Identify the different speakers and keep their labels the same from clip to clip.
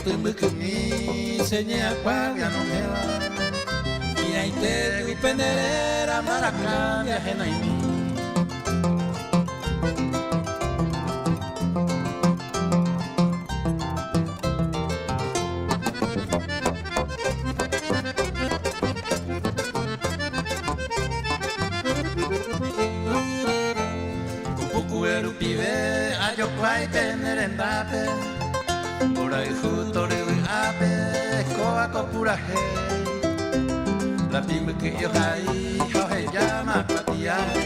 Speaker 1: Yvoty mbykymi che ñe'ãkuágui anohẽva, hi'ãitégui pende réra mbaraka viahenaimi. Pukukue rupive ajokuái pene rendápe, mborayhu tory vy'ápe kóva ko purahéi. Lapi mbyky'i ohai ha ohejáma kuatiáre,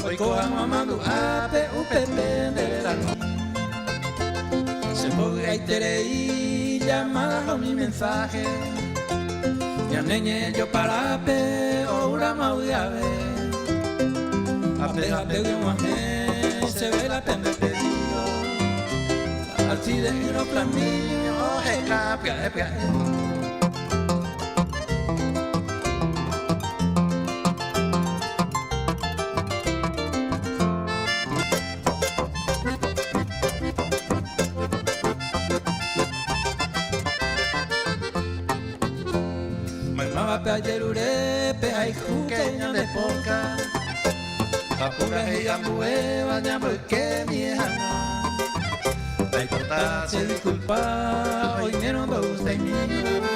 Speaker 1: oiko hag̃ua mandu'ápe upépe nde rerami. Chembovy'aiterei llamada ha umi mensaje, ñane ñe'ẽ joparápe oúramo avy'ave. Ape apégui og̃uahẽ chéve la pende pedido, Alcides ỹrõ Flaminio oheka pya'e pya'e. Maymávape ajerure pehayhúke ñande polka ha purahéi ambuéva ñamboyke mie hag̃ua. Aipota che disculpa oimérõ ndogustaimíva,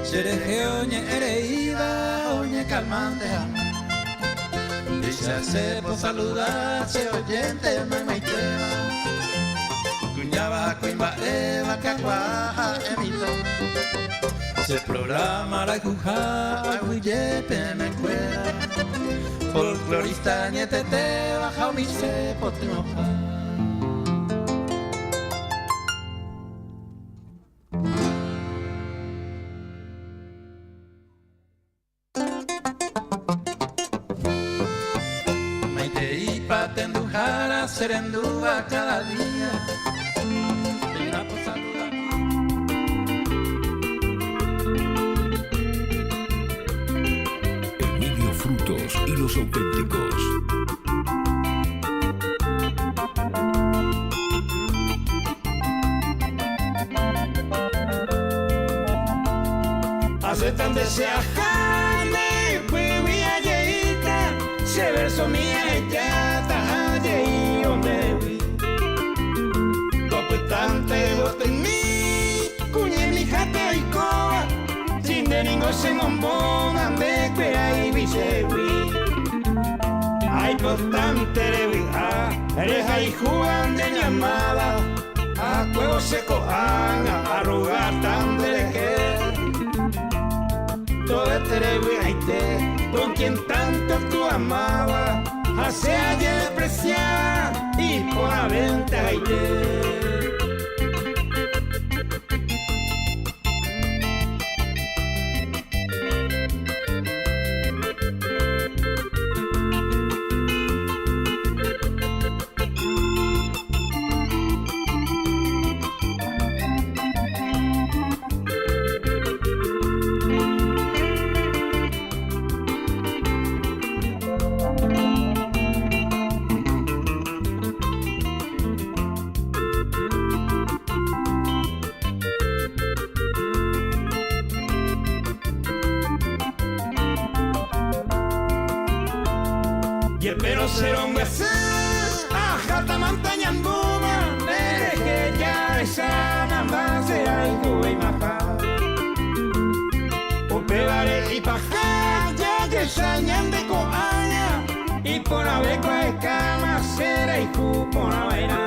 Speaker 1: cherehe oñe'ẽ reíva oñekalmánte hag̃ua. Péicha che posaluda che oyénte maymaitéva, kuñáva ha kuimba'éva kakuaa ha'e mitã. Che programa rayhuha aguyje peẽmekuéra, folklorista añetetéva ha umi che potyvõha. Maiteípa tenduhára che rendúva cada día. Péina posaluda.
Speaker 2: Emilio Frutos y los Auténticos.
Speaker 1: Asẽta nde che aha nde ypýgui ajeíta, che versomi ahejáta ajei ondégui. Topytánte yvotymi kuñemihápe oikóva, si nde ningo chemombóma nde kueráigui chégui. Aipotánte revy'a rehayhúva nde ñamáva. Ahakuévo che ko'ág̃a arrogáta nderehe. Tove revy'aite con quien tanto tú amaba ha che ajedeprecia iporãvénte ahaite. Jepérõ che rombyasy Ahátamante añandúva nde rehe jahecháma ndacherayhuvéimaha. Upévare ipaha jajecha ñande ko'ág̃a iporãve kuaekáma che rayhu porã va'erã.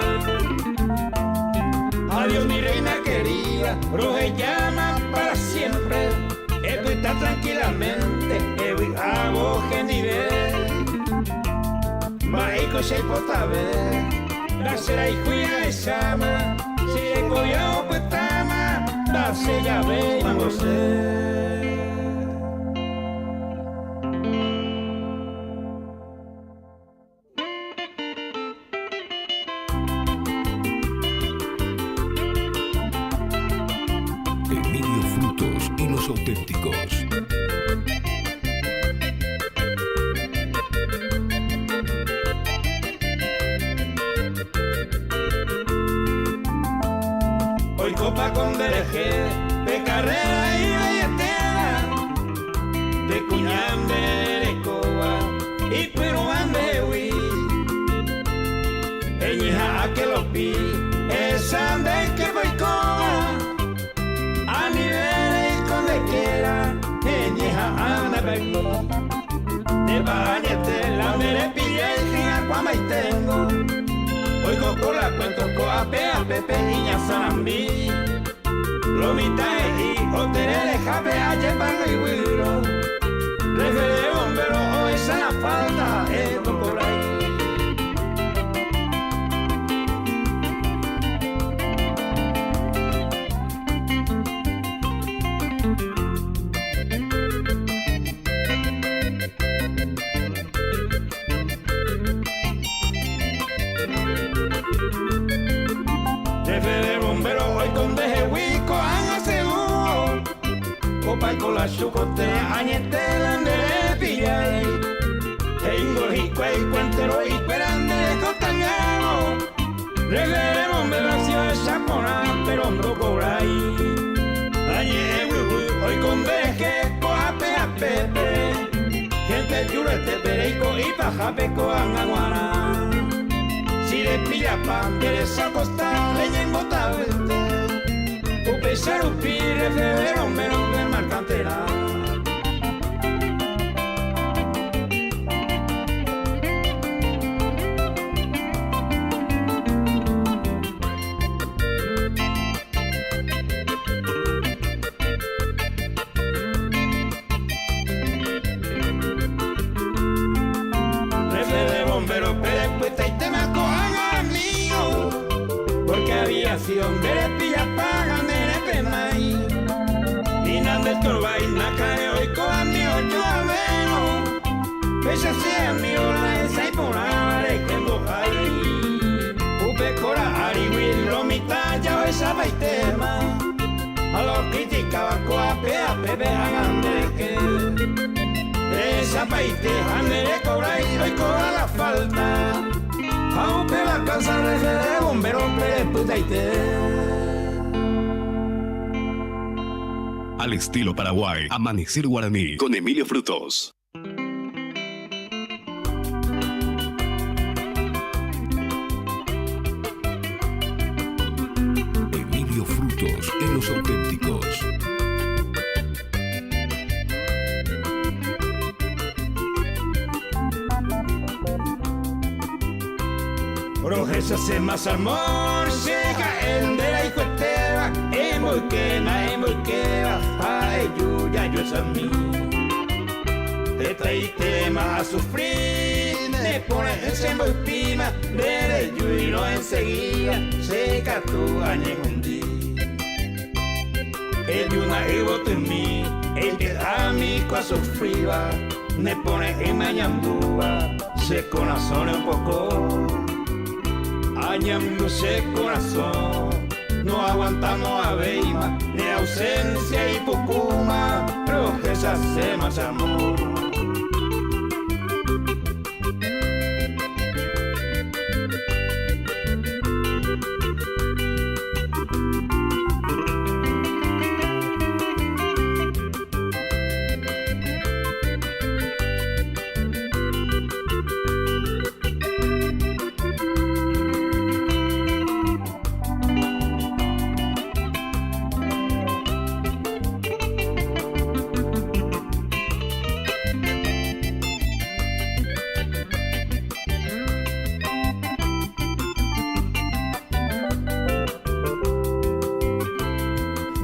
Speaker 1: Adiós mi reina querida, rohejáma para siempre, epyta tranquilamente evy'ávo hendive. Mba'éiko che aipotave, ndacherayhúi ahecháma, che rekovia opytáma, ndachejavéimango che.
Speaker 2: Emilio Frutos y los Auténticos.
Speaker 1: Oikopa ko nderehe pe karréra ivaietéva, pe kuña nde rekóva ipyrũva ndehegui. Eñeha'ãke lopi ehecha nde yképe oikóva, anive reiko nde kéra eñeha'ã ndepeko. Ndépa añete la nde repillái hyakuãmbaiténgo, oiko ko la cuento ko'ápe ha pépe iñasarambi. Lo mitã he'i otererehápe ajépa iguýro, refere bombero ohecha la falta ha'e ndokobrái. Jefe de bombero oiko ndehegui ko'ág̃a seguro Opa ko la chukote añete la nde repillái He'íngo hikuái kuentero ikuéra nde rekotañávo Jefe de bombero si ohecha porã pero ndokobrái La ñe'ẽ guyguy oiko nderehe ko'ápe ha pépe Gente juruetépe reiko ipahápe ko'ág̃a g̃uarã Si repillapa nde resa kosta reñembotavýnte Upéicha rupi refeve bombero nde markanterã. Jefe de bombero perepytaitéma ko'ág̃a amigo, porque había sido nde repillapa ha nde repenái. Ni nandeturbái nakare oikóva mi ojoavérõ, péicha che amigo la hesãi porãva rekendohái. Upe kora árigui lo mitã jahechapaitéma. Ha lo criticaba ko'ápe ha pépe ág̃a nde rehe. Rehechapaite ha nde rekobrái oikóva la falta. Ha upéva causa rehe de bombero perepytaite.
Speaker 2: Al estilo Paraguay, Amanecer Guaraní, con Emilio Frutos. Emilio Frutos y los auténticos.
Speaker 1: Rohechase más amor, che ha'e nde rayhuetéva, emboykéna, emboykéva, ha eju jajuechami. Hetaitéma asufri, ne pore'ỹ che mboypíma, nde rejuirõ enseguida, che katu añehundi. Ejúna yvotymi, eipe'ámi ko asufríva, ne pore'ỹme añandúva, che korasõre opoko. Añandu che korasõ, no aguantamo'ãvéima, ne ausencia ipukúma, rohechaséma che amor.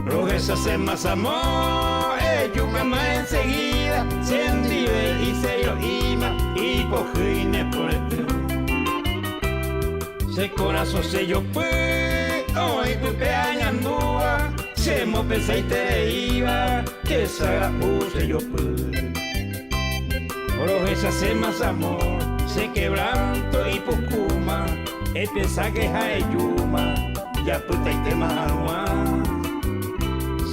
Speaker 1: Rohechase más amor, ejúpema enseguida, chendive iserio'íma, ipohýi ne porety. Che korasõ che jopy, oĩ pype añandúva, che mopensaitereíva, che chaga'u che jopy. Rohechase más amor, che quebranto ipukúma, epensáke ha ejúma, japytaitéma hag̃ua.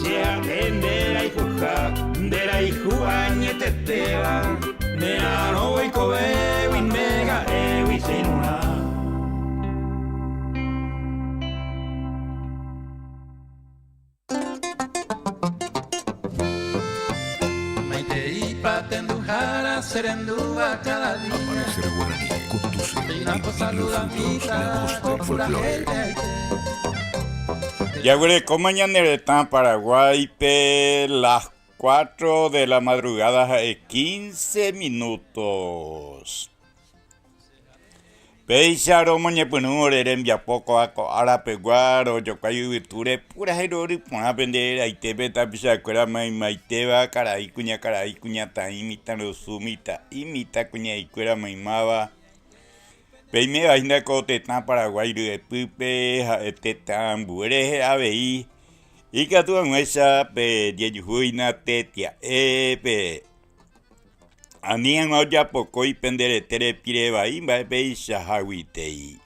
Speaker 1: Che ha'e nde rayhuha, nde rayhu añetetéva, nera'arõ oikovégui nde ha'égui che irũrã.
Speaker 2: Amanecer Guaraní conduce Emilio Frutos, la voz del folclore.
Speaker 1: Jaguerekóma ñane retã Paraguáipe las 4 de la madrugada ha'e 15 minutos. Péicha romoñepyrũ ore rembiapo ko'a ko ára pegua rojokuái yvytúre purahéi rory porã pende reraitépe tapichakuéra maymaitéva, karai, kuñakarai, kuñataĩ, mitãrusu, mitã'i, mitãkuña'ikuéra maymáva. Peiméva hína ko tetã Paraguái ryepýpe ha'e tetã ambue rehe avei ikatu hag̃uáicha pe jejuhu hína tetia'épe. Ani hag̃ua ojapokói pende rete repire vai mba'e peichaháguitei.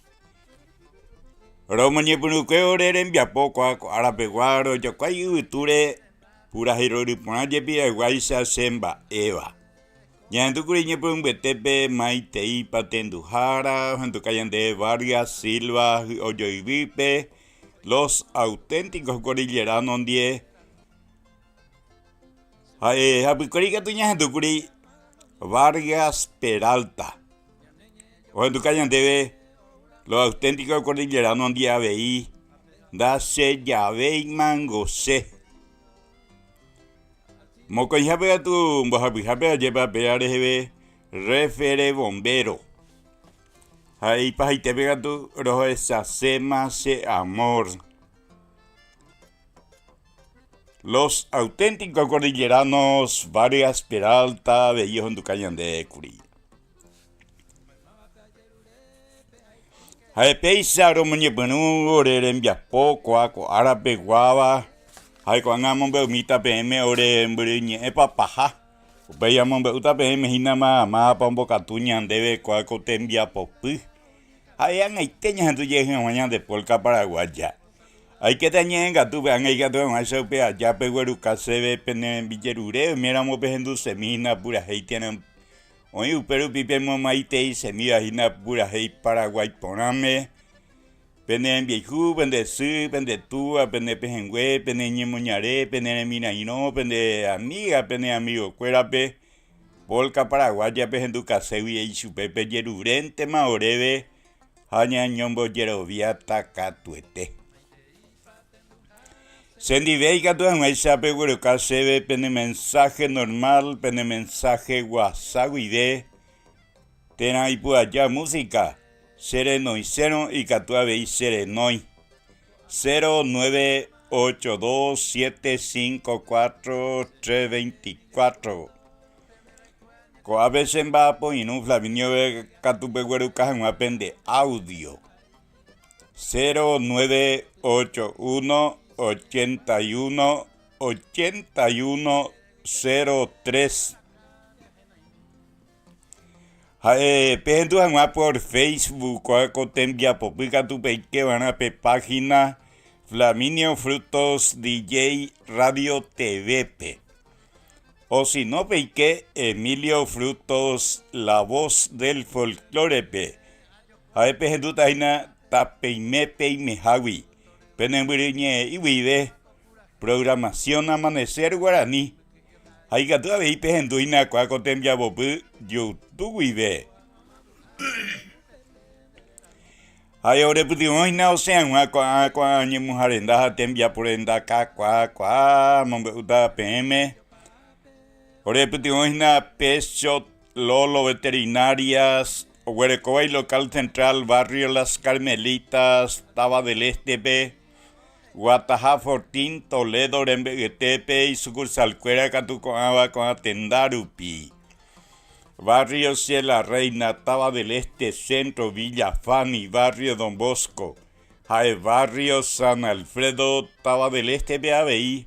Speaker 1: Romoñepyrũkue ore rembiapo kua ko ára pegua rojokuái yvytúre purahéi rory porã jepi aguáicha che mba'éva. Ñahendúkuri ñepyrũmbyetépe maitei patenduhára ohenduka ñande Vargas Silva ojoyvýpe Los Auténticos Cordillerano ndie. Ha'e hapykuéri ikatu ñahendúkuri Vargas Peralta. Ohenduka ñandéve Los Auténticos Cordillerano ndie avei Ndachejavéimango che. Mokõihápe katu mbohapyhápe ajépa péva reheve Refere Bombero. Ha ipahaitépe katu Rohechaséma che amor. Los auténticos cordilleranos Vargas Peralta avei ohenduka ñande kuri. Ha'e péicha romoñepyrũ ore rembiapo ko'a ko ára peguáva, ha'e ko'ág̃a amombe'umíta peẽme ore mbyryñe'ẽ papaha. Upéi amombe'úta peẽme hína mávapa ombokatu ñandéve ko'a ko tembiapopy. Ha'e ag̃aite ñahendu jey hag̃ua ñande polka paraguaya. Aikéta ñe'ẽngatúpe ág̃a ikatu hag̃uáicha upe aja pegueruka chéve pene rembijerure oiméramo pehendusemi hína purahéi térã oĩ upe rupi pemomaiteisemíva hína purahéi Paraguái porãme, pene rembiayhu, pende sy, pende túva, pene pehẽngue, pene ñemoñare, pene remirairõ, pende amíga, pene amigokuérape, Polka Paraguaya pehendukaségui ichupe pejeruréntema oréve ha ñañombojeroviáta katuete. Chendive ikatu hag̃uáicha pegueroka chéve pene mensáhe normal, pene mensáhe WhatsApp guive, térã ipu'aja músika, che renoisérõ ikatu avei che renói. 0982 754 324. Ko'ápe che mba'apoirũ Flaminio katu pegueruka hag̃ua pende audio. 0981 81 81 03. Ha'e pehendu hag̃ua por Facebook kóa ko tembiapopy katu peike va'erã pe página Flaminio Frutos DJ Radio TV-pe. O si no peike Emilio Frutos La Voz del Folklore-pe. Ha'e pehendúta hína tapeime peimehágui pene mbyryñe'ẽ guive programación Amanecer Guaraní. Ha ikatu avei pehendu hína kua ko tembiapopy YouTube guive. Ha'e orepytyvõ hína osẽ hag̃ua ko'ã ko'ã ñemuha renda ha tembiapo renda kakuaa kuaa amombe'úta peẽme. Orepytyvõ hína Pechot Lolo Veterinarias oguerekóva ilocal central barrio Las Carmelitas, Táva del Este-pe, Guataha Fortín, Toledo rembe'yetépe, isukursalkuéra katu ko'ãva ko'ã tenda rupi. Barrio Ciela Reina, Táva del Este, Centro, Villa Fanny, Barrio Don Bosco, ha'e Barrio San Alfredo, Táva del Este-pe avei.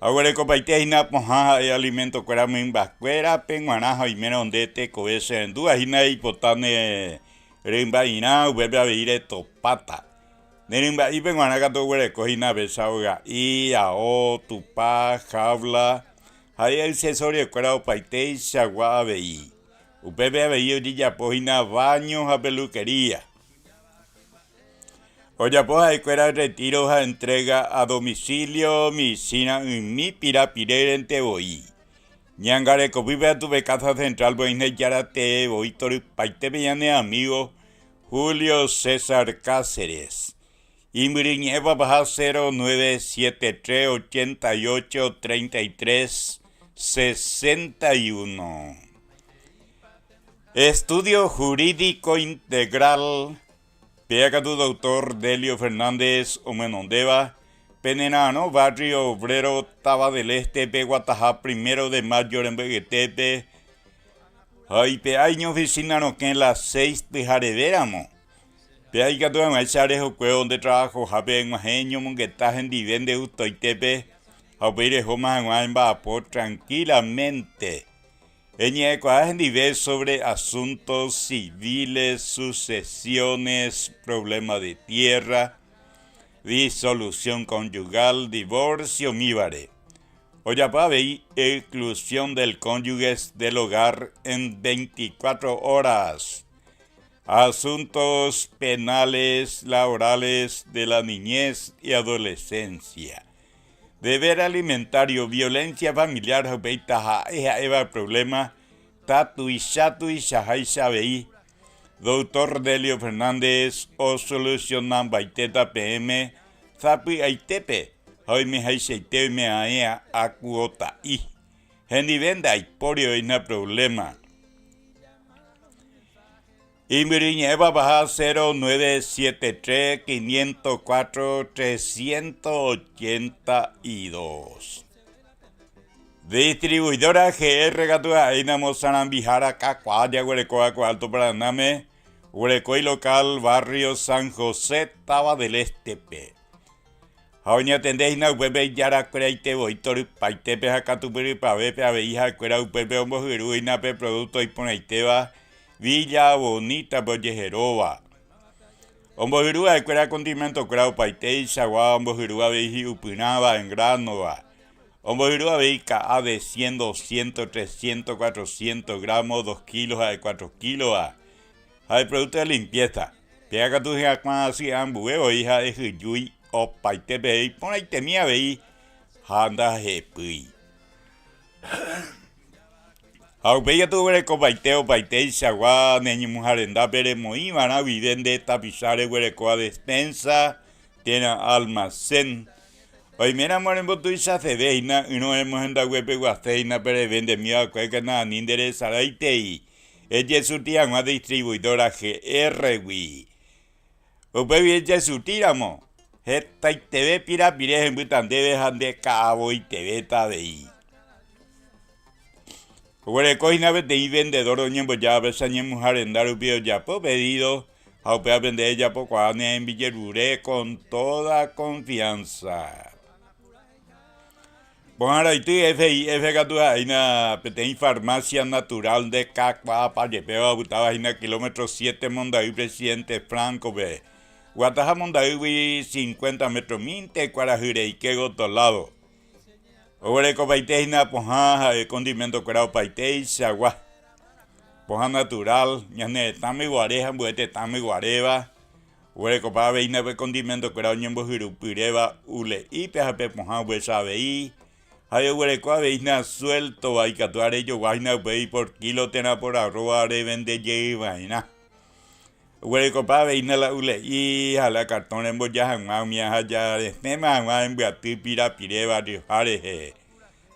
Speaker 1: Aguerekopaite hína pohã ha'e alimento-kuéra mymbakuérape g̃uarã ha oimérõ nde tekove cherendúva hína eipota ne rymba'irã, upépe avei retopáta. Ne rymba'ípe g̃uarã katu oguereko hína ovecha oga'i, ao, tupa, jaula, ha i'accesoriokuéra opaiteichagua avei. Upépe avei ojejapo hína baño ha peluquería. Ojapo ha'ekuéra retiro ha entrega a domicilio michĩra'ỹmi pirapirérente voi. Ñangarekopýpe katu pe Casa Central-pe oĩne ijára tee voi torypaitépe ñane amigo Julio César Cáceres. Imbyryñe'ẽ papaha 0973 88 33 61. Estudio Jurídico Integral, péa katu Doctor Delio Fernández omyenondéva, penera'arõ Barrio Obrero Táva del Este-pe guataha Primero de Mayo rembe'yetépe ha oipe'a iñoficina rokẽ las seis pyharevéramo. Péa ikatu hag̃uáicha rehokuévo nde trabajohápe eg̃uahẽ eñomongeta hendive nde gustoitépe ha upéi rehóma hag̃ua emba'apo tranquilamente. Eñe'ẽkuaa hendive sobre asuntos civiles, sucesiones, problema de tierra, disolución conyugal, divorcio umívare. Ojapo avei exclusión del cónyuges del hogar en 24 horas. Asuntos penales, laborales, de la niñez y adolescencia. Deber alimentario, violencia familiar ha upéi taha'e ha'éva problema tatuicha tuichaháicha avei. Doctor Delio Fernández osolucionambaitéta peẽme sapy'aitépe ha oimehaichaite oime'aẽ akuota'i. Hendive ndaipóri oĩna problema. Imbyryñe'ẽ papaha 0973 504 382. Distribuidora GR katu ha'éina mosarambihára kakuaa jaguerekóva ko Alto Paranáme, guerekói local barrio San José, Táva del Este-pe. Ha oñatende hína upépe ijarakueraite voi torypaitépe ha katupyrypavépe avei ha'ekuéra upépe ombohyru hína pe producto iporãitéva Villa Bonita-pe ojeheróva. Ombohyru ha'ekuéra condimento-kuéra opaiteichagua, ombohyru avei hi'upyrãva en grano-va. Ombohyru avei ka'a de cien, doscientos, trescientos, cuatrocientos gramos, dos kilos ha de cuatro kilos-va. Ha producto de limpieza. Péva katu hyakuã asy ambue voi ha'e hyjúi opaite peve iporãitemi avei ha ndahepýi. Ha upéi katu oguerekopaite opaiteichagua ne ñemuha rendápe remoĩ va'erã guive nde tapicha reguerekóva despensa térã almacén. Oiméramo rembotuichaseve hína ỹrõ remohendaguepeguase hína pe revendemi va'ekue kena ani nderesaráitei. Ejesuti hag̃ua distribuidora GR-gui. Upégui ejesutíramo, hetaiteve pirapire hembýta ndéve ha nde ka'avoitevéta avei. Oguereko hína peteĩ vendedor oñembojáva pe che ñemuha renda rupi ojapo pedido ha upévape nde ejapokuaa ne rembijerure con toda confianza. Pohãraity FIF katu ha'éina peteĩ farmacia natural nde kakuaapa jepéva opytáva hína kilómetro siete Monday Presidente Franco-pe. Guataha Mondaýgui cincuenta metro-mínte kuarahy reike gotyo lado. Oguerekopaite hína pohã ha'e condimento-kuéra opaiteichagua. Pohã natural, ñane retãme guare ha ambue tetãme guaréva. Oguerekopa avei nde pe condimento-kuéra oñembohyru pyréva ule'ípe ha pe pohã upéicha avei, ha oguereko avei hína suéltova ikatu arejogua hína upéi por kílo térã por arróva revende jey va'erã. Oguerekopa avei hína la ule'i ha la kartón remboja hag̃ua umi ahaja resẽma hag̃ua embyaty pirapire barrioha rehe.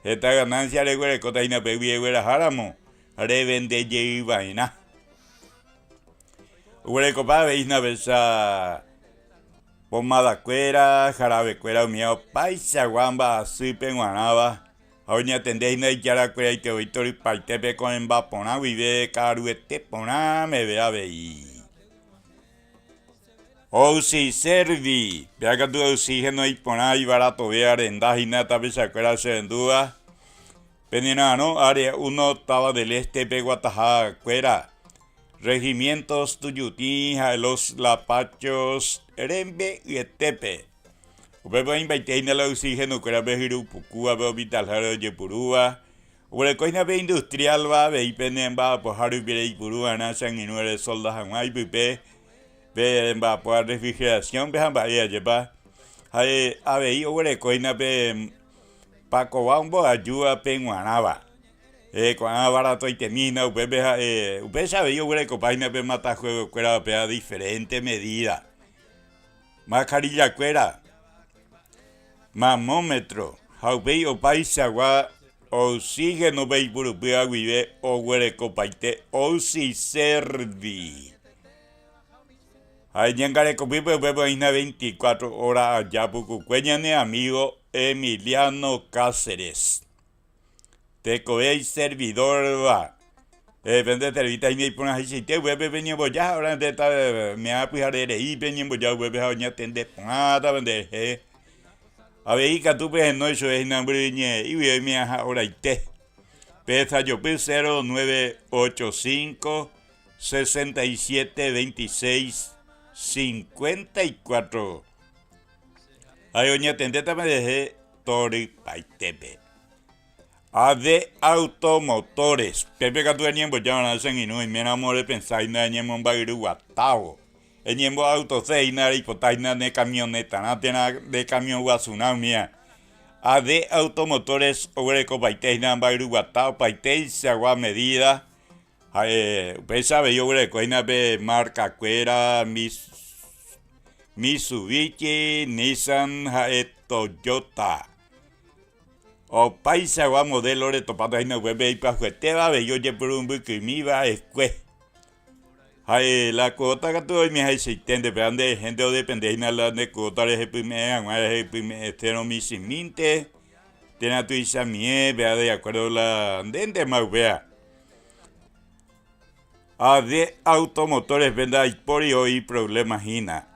Speaker 1: Heta ganancia reguerekóta hína upégui egueraháramo revende jey va'erã. Oguerekopa avei hína péicha pomadakuéra, jaravekuéra umíva opaichagua mba'asýpe g̃uarãva ha oñatende hína ijarakueraite voi torypaitépe ko'ẽmba porã guive ka'aruete porã meve avei. Oxyservi, péva katu oxígeno iporã ivaratovéva renda hína tapichakuéra cherendúva. Penera'arõ Área Uno Táva del Este-pe guataha kuéra, Regimientos Tuyutĩ ha Los Lapachos rembe'yetépe. Upépe oĩmbaite hína la oxígeno kuéra pe hyru pukúva pe hospital-háre ojepurúva. Oguereko hína pe industrial-va avei pene mba'apoha rupi reipuru va'erã che angirũ resolda hag̃ua ipype pe mba'apoha refrigeración-pe ha mba'e ajépa. Ha'e avei oguereko hína pe Pakova omboajúva pe g̃uarãva.
Speaker 3: Ko'ág̃a baratoitemi hína upépe ha'e upéicha avei oguerekopa hína pe matajuegokuéra upéva diferente medida. Mascarillakuéra, mamómetro ha upéi opaichagua oxígeno pe ipurupýva guive oguerekopaite oxiservi. Ha iñangarekopýpe upépe oĩhína 24 hora aja pukukue ñane amigo Emiliano Cáceres. Tekove iservidorva. Pende servíta hína iporãhaichaite upépe peñemboja ha ora nde me'ã pyhare rei peñemboja upépe ha oñatende porãta pende rehe. Avei ikatu pehenói chupe hína mbyryñe'ẽ guive me'ãha oraite. Pe sajopy 0985 67 26 54. Ha'e oñatendéta pende rehe torypaitépe. AD Automotores, pépe katu eñemboja va'erã che angirũ oiméramo repensa hína eñemomba'yru guatávo. Eñembo'autose hína reipota hína ne kamionetarã térã nde kamiõ guasurã umíva. AD Automotores oguerekopaite hína mba'yru guata opaiteichagua medida Ha'e upéicha avei oguereko hína pe markakuéra Mitsubishi, Nissan ha'e Toyota. Opaichagua modélo retopáta hína upépe ipyahuetéva avei ojepuru mbykymi va'ekue. Ha'e la cuota katu oimehaichaiténte péva nde hénte odepende hína la nde cuota rehepyme'ẽ hag̃ua rehepyme'ẽsérõ michĩmínte térã tuichamie péva de acuerdo la ndéntema upéva. AD Automotores-pe ndaipóri oĩ problema hína.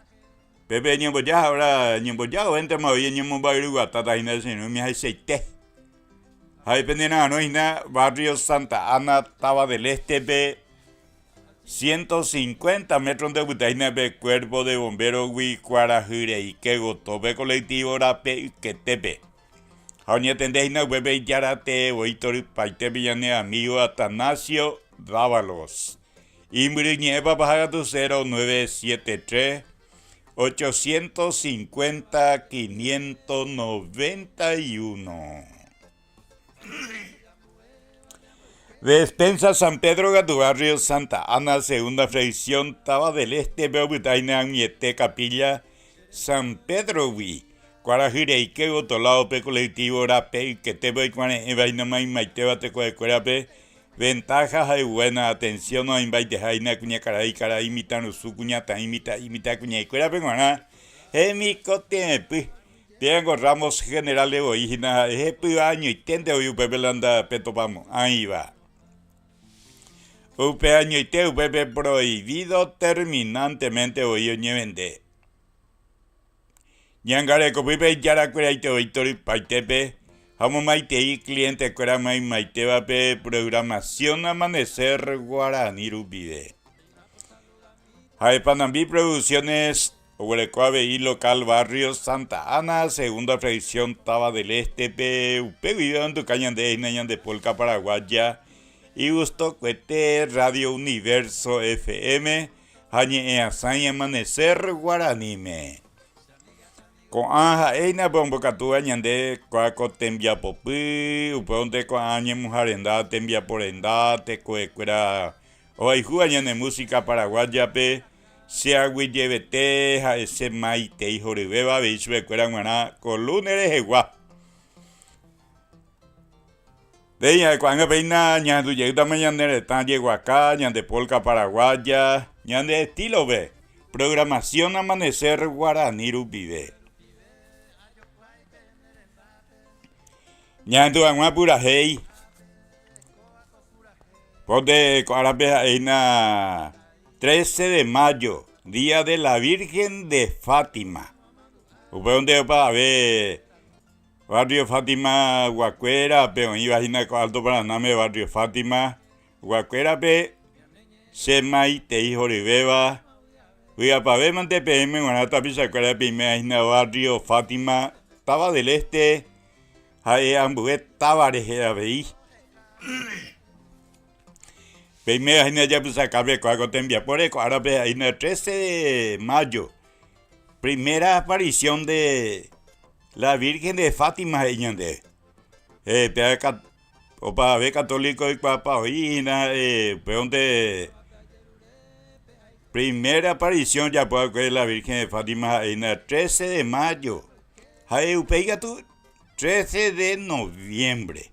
Speaker 3: Pépe ñemboja ha ahora ñemboja oéntema oĩ eñemomba'yruguatáta hína che irũme haichaite. Ha ipendera'arõ hína barrio Santa Ana, Táva del Este-pe, 150 metro nde opyta hína pe Cuerpo de Bombero-gui kuarahyreike gotyo pe colectivo rape yketépe. Ha oñetende hína upépe ijára tee voi torypaitépe ñane amígo Atanasio Dávalos. Imbyry ñe'ẽ papaha katu 0973 850 591. Despensa San Pedro katu barrio Santa Ana segunda fracción Táva del Este-pe opyta hína ag̃uiete capilla San Pedro-gui. Kuarahy reike gotoláo pe colectivo rape yketépe oikuare'ẽva hína maymaitéva tekohekuérape, ventaja ha buena atención oĩmbaiteha hína kuñakarai karai mitãrusu kuñataĩ mitã'i mitãkuñaikuérape g̃uarã hemikotevẽpy. Péango Ramos Generales voi hína ha'e hepýva añoiténte voi upépe la ndapetopamo'ãiva. Upe añoite upépe prohibido terminantemente voi oñevende. Ñangarekopýpe ijarakueraite voi torypaitépe ha omomaitei cliente-kuéra maymaitévape programación Amanecer Guarani rupive. Ha'e Panambi Producciones oguereko avei local barrio Santa Ana, segunda fracción Táva del Este-pe, upe guive onduka ñande hína ñande polka paraguaya igustokuete Radio Universo FM ha ñe'ẽasãi Amanecer Guaraníme. Ko'ã ha'e hína pe ombokatúva ñande kua ko tembiapopy, upévonte ko'ã ñemuha renda, tembiapo renda, tekovekuéra ohayhúva ñane música paraguaya-pe, che aguyjevete ha'e che maitei horyvéva avei chupekuéra g̃uarã ko lunes rehegua. Péi ha'e ko'ág̃a péina ñahendu jeýtama ñane retã jeguaka, ñande polka paraguaya, ñande estilo-pe, programación Amanecer Guarani rupive. Ñahendu hag̃ua purahéi. Pónte ko árape ha'e hína 13 de mayo, Día de la Virgen de Fátima. Upévonte opavave Barrio Fátima guakuérape oĩva hína ko Alto Paranáme Barrio Fátima guakuérape che maitei horyvéva vy'apavémante peẽme g̃uarã tapichakuéra peiméva hína Barrio Fátima Táva del Este ha'e ambue táva rehe avei. Peiméva hína japysakápe kóa ko tembiapóre ko árape ha'e hína 13 de mayo primera aparición de La Virgen de Fátima he'i ñande. Eh, péva Opavave católico oikuaapa oĩ hína upévonte primera aparición ojapo va'ekue la Virgen de Fátima ha'e hína 13 de mayo ha'e upéi katu 13 de noviembre.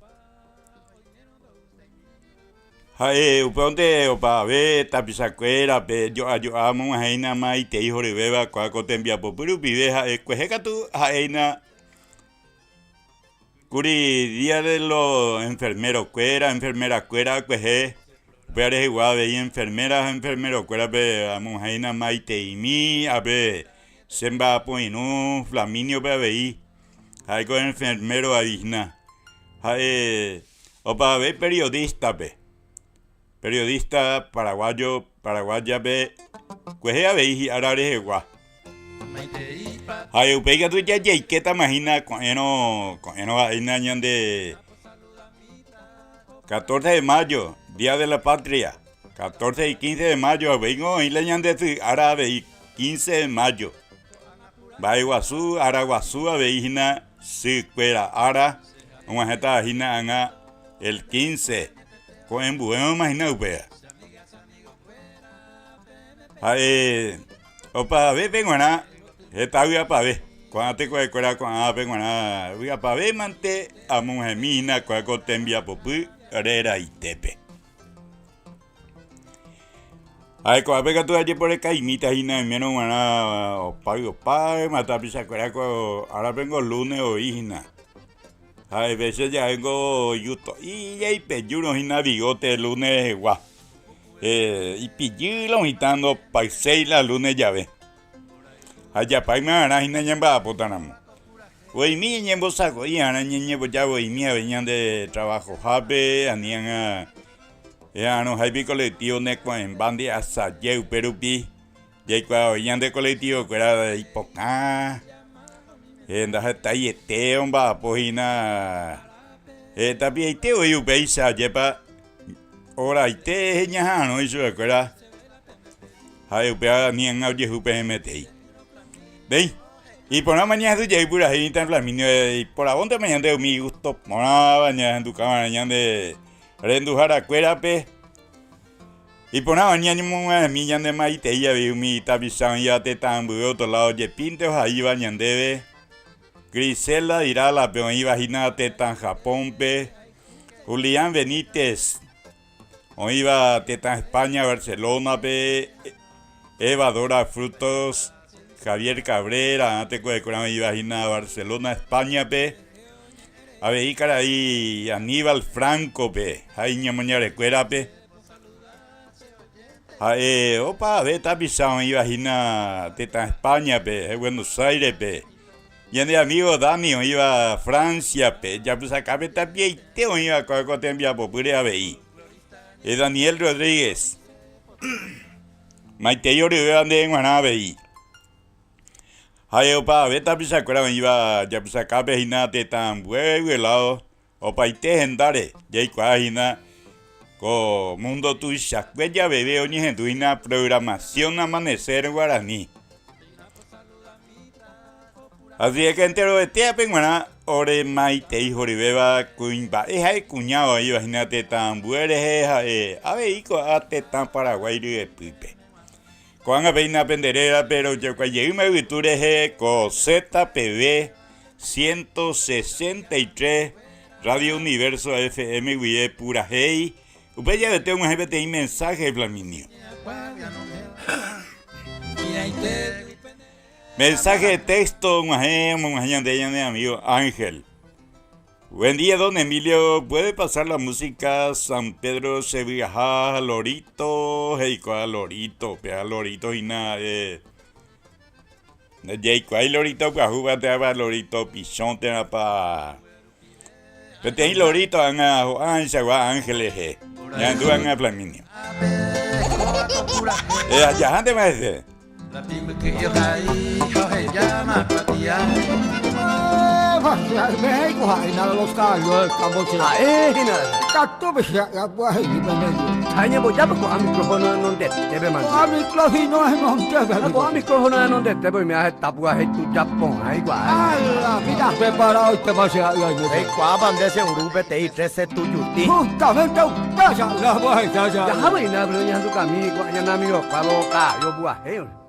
Speaker 3: Ha'e upévonte opavave tapichakuérape jo'a jo'a omog̃uahẽina maitei horyvéva kua ko tembiapopy rupive ha'e kuehe katu ha'éina Kuri día de los enfermero-kuéra, enfermera-kuéra kuehe, upéva rehegua avei enfermera ha enfermero-kuérape amog̃uahẽina maiteimi, ápe che mba'apoirũ Flaminio-pe avei, ha'éko enfermero avei hína, ha'e opavave periodista-pe, periodista paraguayo, paraguaya-pe kuehe avei hi'ára rehegua. Ha upéi katu jajeikétama hína ko'ẽrõ, ko'ẽrõ ha'éina ñande 14 de mayo, Día de la Patria, 14 y 15 de mayo avei oĩ la ñande sy ára avei 15 de mayo. Mba'eguasu, ára guasu avei hína sykuéra ára og̃uahẽta hína ág̃a el 15 ko'ẽmbuévama hína upéva. Ha'e opavavépe g̃uarã heta vy'apave. Ko'ã tekovekuéra ko'ãvape g̃uarã vy'apave mante amog̃uahẽmi hína kua ko tembiapopy reraitépe. Ha'e ko'ápe katu ajeporekaimíta hína oimérõ g̃uarã opáy opáyma tapichakuéra ko árapengo lunes oĩ hína. Ha'e péicha ja'éngo juto'i jaipejúrõ hína bigote lunes rehegua. Ipijy lo mitã ndopayséi la lunes jave. Ha japáyma va'erã hína ñamba'apótaramo. Voimi ñañembosako'i va'erã ñañemboja voimi avei ñande trabajohápe ani ág̃a eha'arõháipi colectivo neko'ẽmba nde asaje upe rupi jaikuaa voi ñande colectivo kuéra ipokã ndahetaiete omba'apo hína tapiaite voi upéicha ajépa Oraite ñaha'arõ ichupekuéra ha'e upéva ani ág̃a ojehu peẽmetei. Néi, iporãma ñahendu jey purahéi mitã Flaminio iporavóntema ñande umi gusto porãva ñahendukava'erã ñande renduharakuérape. Iporãva ñañemog̃uahẽmi ñande maitei avei umi tapicha oĩva tetã ambue otro lado jepínte ohaíva ñandéve. Griselda Irala-pe oĩva hína tetã Japón-pe. Julián Benítez, oĩva tetã España, Barcelona-pe, Eva Dora Frutos, Javier Cabrera, tekovekuéra oĩva hína Barcelona, España-pe, avei karai Aníbal Franco-pe ha iñemoñarekuérape. Ha'e opavave tapicha oĩva hína tetã España-pe, Buenos Aires-pe. Ñane amigo Dani oĩva Francia-pe, japysakápe tapiaite oĩva kóva ko tembiapopýre avei. Daniel Rodríguez, maitei oryvéva ndéve g̃uarã avei. Ha'e opavave tapichakuéra oĩva japysakápe hína tetã ambuégui lado opaite hendáre jaikuaa hína ko mundo tuichakue javeve oñehendu hína programación Amanecer Guaraní. Así es que enterovetéape g̃uarã ore maitei horyvéva kuimba'e ha'e kuña oĩva hína tetã ambue rehe ha'e avei ko'ã tetã Paraguái ryepýpe. Ko'ág̃a péina pende rérape rojekuaajeýma yvytu rehe ko ZPV 163 Radio Universo FM guive purahéi, upe javete og̃uahẽ peteĩ mensaje Flaminio. Mensaje de texto og̃uahẽ omog̃uahẽ ñande ñane amigo Ángel. Buen día, don Emilio. ¿Puede pasar la música San Pedro Sevillaha, Lorito? He'ikuaa Lorito, péva Lorito hína eh, Ndajaikuaái lorito pyahúva térãpa lorito pichõ térãpa peteĩ lorito ág̃a ho'áichagua ángel rehe. Ñahendu ág̃a Flaminio. Jahántema hese.
Speaker 4: Ha ñembojápe ko'ã micrófono renondetépe mante.
Speaker 1: Ko'ã micrófono renondetépe.
Speaker 4: Ha ko'ã micrófono renondetépe oime heta purahéi tuja porã ikuaa.
Speaker 1: Ala, mira, preparado tema che ha'y aime.
Speaker 5: Reikuaápa nde che uru peteĩ trece tujuti.
Speaker 1: Justamente upéva che ha'y aguahecha che ha'y.
Speaker 4: Jahávo hína pero ñahendukami ko'ã ñane amigokuávo ka'ayo purahéi.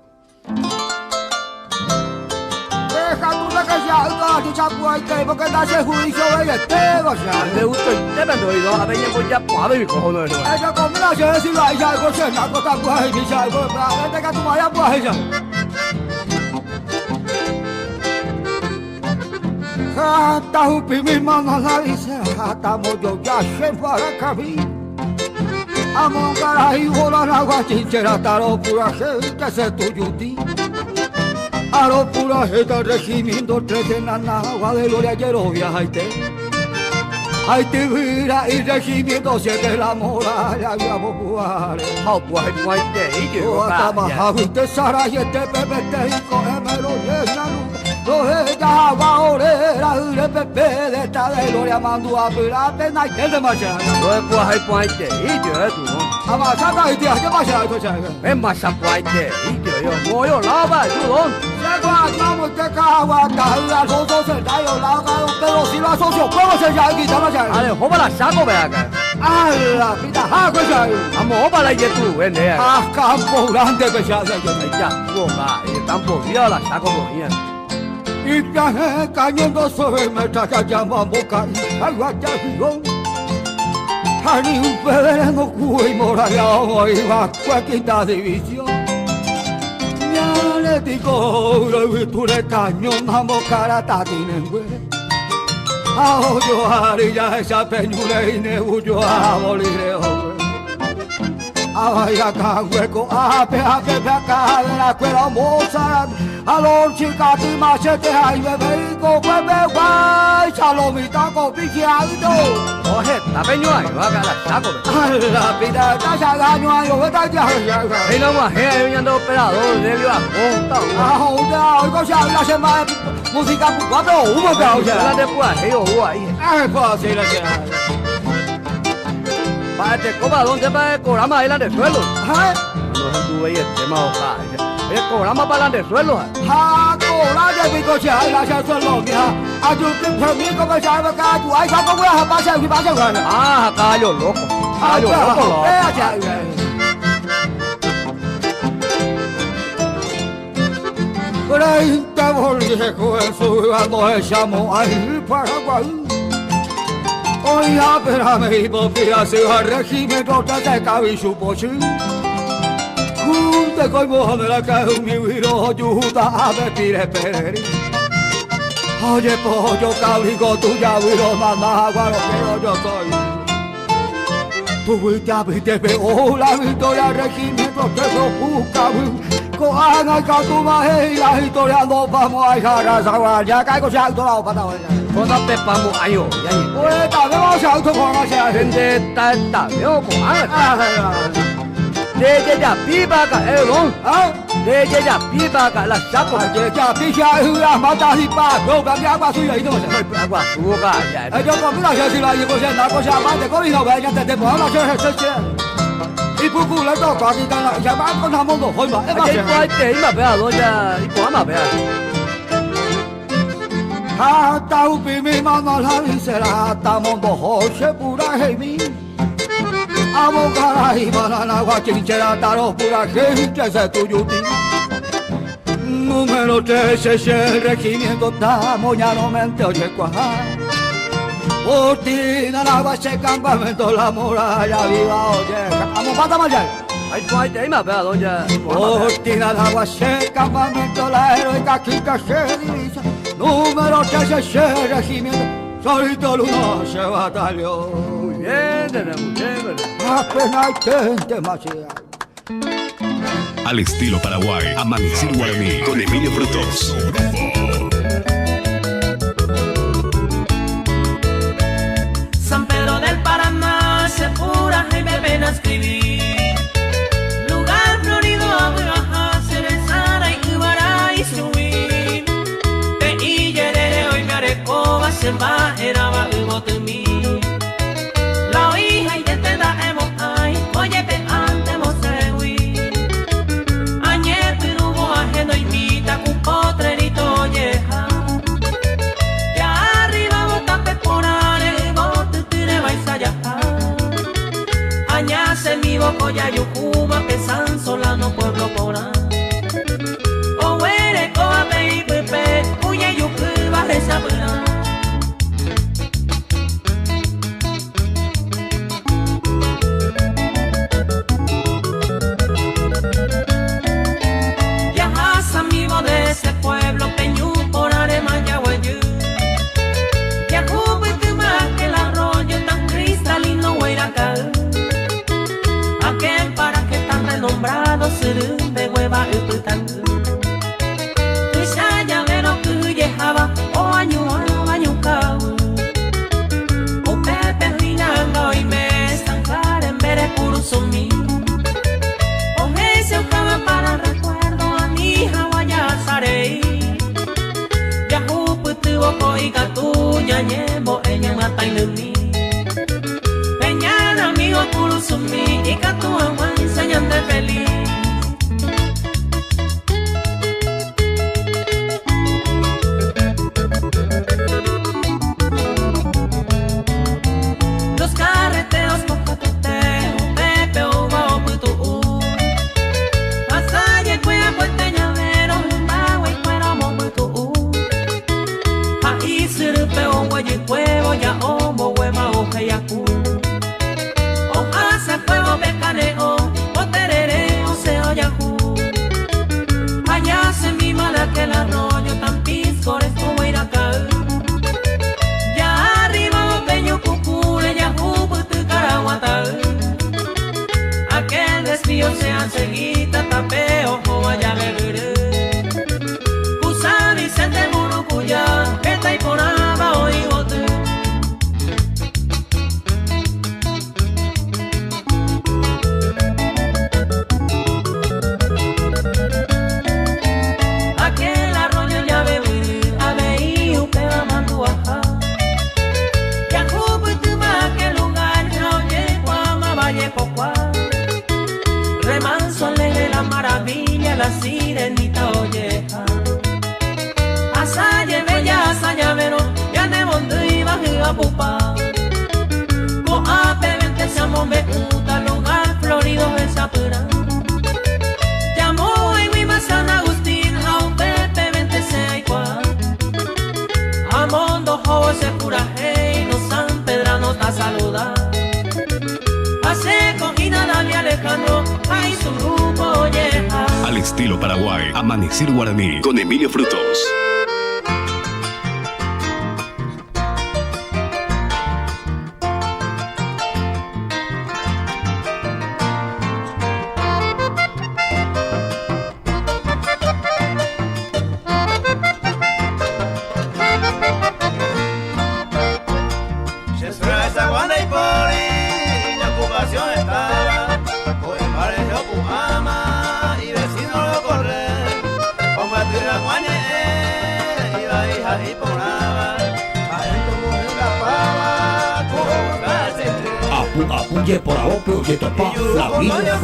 Speaker 1: Amongarai volaragua chinchera taro purahéi che tujuti. Aro purahéita regimiento 13 nanagua de gloria jerovia haite. Haityvyra y regimiento 7 la muralla guare.
Speaker 4: Ha opuahe puaitei
Speaker 1: jehová. Oatamahágui tesaraiete pepeteĩ ko'ẽme rojeñandu roheja hagua ore ra'yre pepe de ta de gloria mandu'a pyrápe naiténtema che ág̃a.
Speaker 4: Roepuahe puaitei jehová tu.
Speaker 1: Amasata itia che pasha esto che.
Speaker 4: Emasa puaitei jehová. Moyo lava tu don.
Speaker 1: Che guardamos te cagua ta soso se da yo la pero si la socio cómo se ya quita la ya.
Speaker 4: Ale joba la saco ve acá.
Speaker 1: Ala pita ha ko ya.
Speaker 4: Amo joba la yetu vende.
Speaker 1: Ah campo grande que ya ya
Speaker 4: ya. Boca, y tampoco vio la saco boía.
Speaker 1: Y viaje cañón sobre me traca llama boca y agua ya vivo. Ani un pedreno cuy moraya iba quinta división. Ya le digo, lo tú le cañón a boca tatinengüe. A yo ari ya esa peñule y ne huyó a bolire Ay, acá hueco, a pe a pe acá de la escuela moza, a los chicas y machete, ay bebé, go bebé, guay, chalomita, go picheando.
Speaker 4: Oye, está peño ahí, va a la saco.
Speaker 1: La pita, está chagaño, ay, yo está ya, ya.
Speaker 4: Ahí no más, ahí ando operador, Delio Acosta.
Speaker 1: Ah, oiga, oigo, ya, la semana, música, cuatro, humo, que
Speaker 4: La de pues, yo, ahí.
Speaker 1: Ay, pues, sí, la que.
Speaker 4: Pa este copa, ¿dónde va el programa ahí de suelo?
Speaker 1: Ajá.
Speaker 4: No se tuve el tema oja. El programa para de suelo.
Speaker 1: Ha, cobra de pico che, la se suelo mía. A tu que mi como se va ca tu ai ca como ha pasa y pasa
Speaker 4: Ah, callo loco. Callo loco.
Speaker 1: Por ahí te volví con su ando echamos ahí Paraguay. Oiga, pero me iba a se va regimiento de cabichu pochi. Junte coi mojo de la caja mi viro yuta a ver pire peri. Oye, pollo cabrigo tuya viro mamá guaro que yo soy. Tu viste viste pe la victoria regimiento de busca Coana y la historia no vamos a dejar a ya caigo ya todo la pata.
Speaker 4: Cosa te pamo ayo ya.
Speaker 1: Oye, también vamos a auto con la
Speaker 4: gente ta ta veo con De ya pipa ka el don.
Speaker 1: Ah,
Speaker 4: De ya pipa ka la saco.
Speaker 1: De ya pipa ya mata y pa, no cambia agua suya y no se.
Speaker 4: Agua suya ya.
Speaker 1: Ay, yo con la si la llevo se la cosa más de comido ve ya te te pongo la se se se. Y pucu le toca aquí la ya va con la mondo hoy va.
Speaker 4: Ay, pues te ima vea don ya y po vea.
Speaker 1: Hasta upi mi mano la visera, hasta mondo jose pura heimi. Amo caray, banana, guachinchera, taro pura gente, se tuyuti. Número 13, ese regimiento, tamo ya no me oye cuaja. Por ti, la ese campamento, la muralla viva, oye, amo pata mayar.
Speaker 4: Ay, pues te ima vea don ya.
Speaker 1: Por ti, la ese campamento, la heroica quinta se divisa. Número 13, ese regimiento, solito luna se batalló.
Speaker 4: Muy bien, tenemos bien.
Speaker 1: Apenas gente machea.
Speaker 2: Al estilo Paraguay, Amanecer Guaraní con Emilio Frutos.
Speaker 6: San Pedro del Paraná se pura y me ven a escribir. Lugar florido, baja, Cerezara y Ibará y subir. Te y yerere hoy me arecoba, se va, era va, y botemí. La hija y te da emo ay, oye Koyayucuma, Pesan, Solano, Pueblo Porá. Ohuere, Coa, Peipepe, Uyayucuba, Rezapurá. Viajas amigo de ese pueblo, Peñú, por Aremaya, Guayú. Yajubitima, el arroyo tan cristalino, Guairacá. Aquel paraje tan renombrado, Sirumbe, Hueva, Uputangú. Tuishaya, Vero, Cuyejaba, Oañua, Bañucau. O Pepe, Rinanga, Oime, Sanjaren, Bere, Curuzumí. Ojese, Ocaba, para recuerdo, a mi hija, Guayasarei. Yajuputubo, Coigatu, Ñañembo, Eña, Matailumi. Peñana, amigo, Curuzumí, y Catu, Aguán, señal de feliz. Los carreteros con coqueteo, Pepe, Uva, Oputu, Pasalle, cuida, puente, llavero, Mbagua y cuero, Mobutu, Ahí, Sirpe, Oguay y Cuevo, Ya, Omo, Huema, Oje, Yacu. Oja, Cuevo, Pecaneo, Oterere, Oseo, Yajú. Allá se mima de aquel arroyo tan pisco, estuvo Iracá. Ya arriba Peño Cucule, Yajú, Caraguatá. Aquel desvío se hace guita, tapeo, vaya beberé. Cusa Vicente Murucuya, Peta y Poraba, Oigote. Aquel arroyo ya bebí, abeí, upeba, manduaja. Yajubuituma, aquel lugar, ya oye, guama, valle, pocuá. Remanso alegre, la maravilla, la sirenita olleja. Asalle, bella, asaya, vero, ya ne bondo iba, iba, pupa. Coape, vente, se amó, me gusta, lugar florido, esa pura. Llamó en mi San Agustín, a un Pepe, vente, se igual. Amondo, José, pura, hey, no San Pedrano, a saludar. Hace cogida David Alejandro, ahí su grupo olleja.
Speaker 2: Al estilo Paraguay, Amanecer Guaraní, con Emilio Frutos.
Speaker 7: Apuye por aope, oye topa, la vida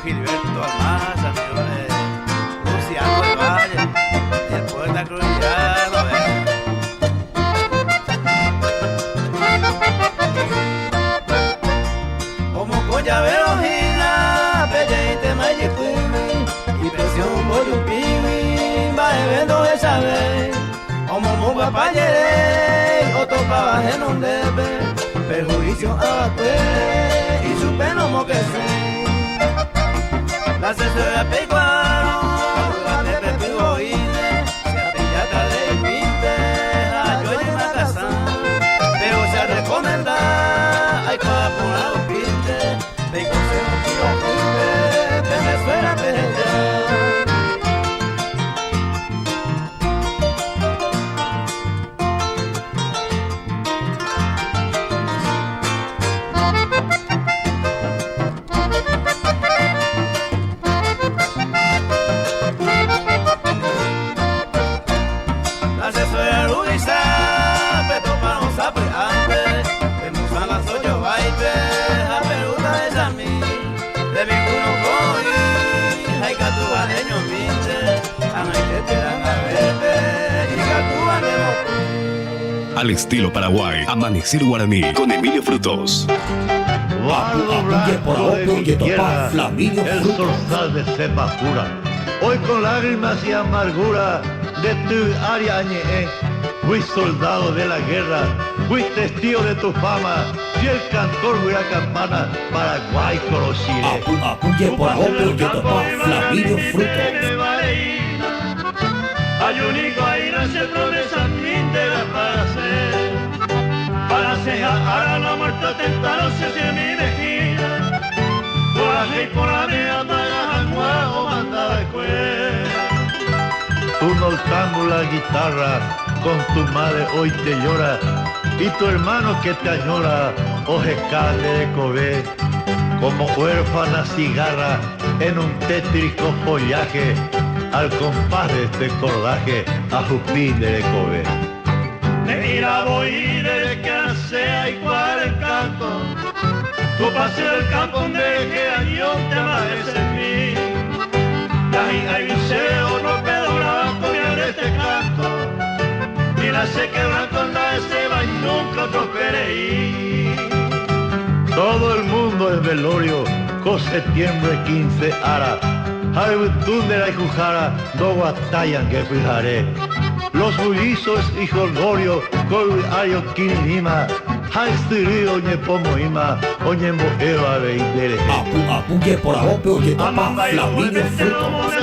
Speaker 1: Gilberto Almanza, amigo de Luciano del Valle, y el poeta Cruzado, Como Coyabero Gina, Bella y Temayipumi, y presión Boyupimi, va evento de saber, como Muga Payere, otro pa en un debe, perjuicio a y su pelo moquese. La asesora pecuaro, la de Pepe Oide, se apellata de pinte, a yo en la casa, pero se recomenda, hay pa por pinte, de consejo piro pinte, Venezuela bella.
Speaker 2: Al estilo Paraguay, Amanecer Guaraní con Emilio Frutos.
Speaker 7: Barro blanco de mi tierra, el zorzal de cepa pura. Hoy con lágrimas y amargura de tu área añe'ẽ. Fui soldado de la guerra, fui testigo de tu fama, fiel cantor huira campana, Paraguay korochire.
Speaker 8: Apu jeporavo ojetopa Flaminio Frutos.
Speaker 7: Tú noctámbula la guitarra, con tu madre hoy te llora, y tu hermano que te añora, ojecale de cobé, como huérfana cigarra en un tétrico follaje, al compás de este cordaje, a jupín de cobé.
Speaker 1: Mira voy de que sea igual el canto, tu paseo del campo de que año te amanece en mí. Ay, ay, no pedora con este canto, ni la se quebran con la ceba y nunca otro pereí.
Speaker 7: Todo el mundo es velorio, con septiembre 15 ara, Jaibutunde y Jujara, do guatayan que fijaré. Los bullizos y jolgorio, ario kirinima, haistirido ñepomoima, oñembo eva veindere.
Speaker 8: Apu apu jeporavo ojetopa Flaminio Frutos.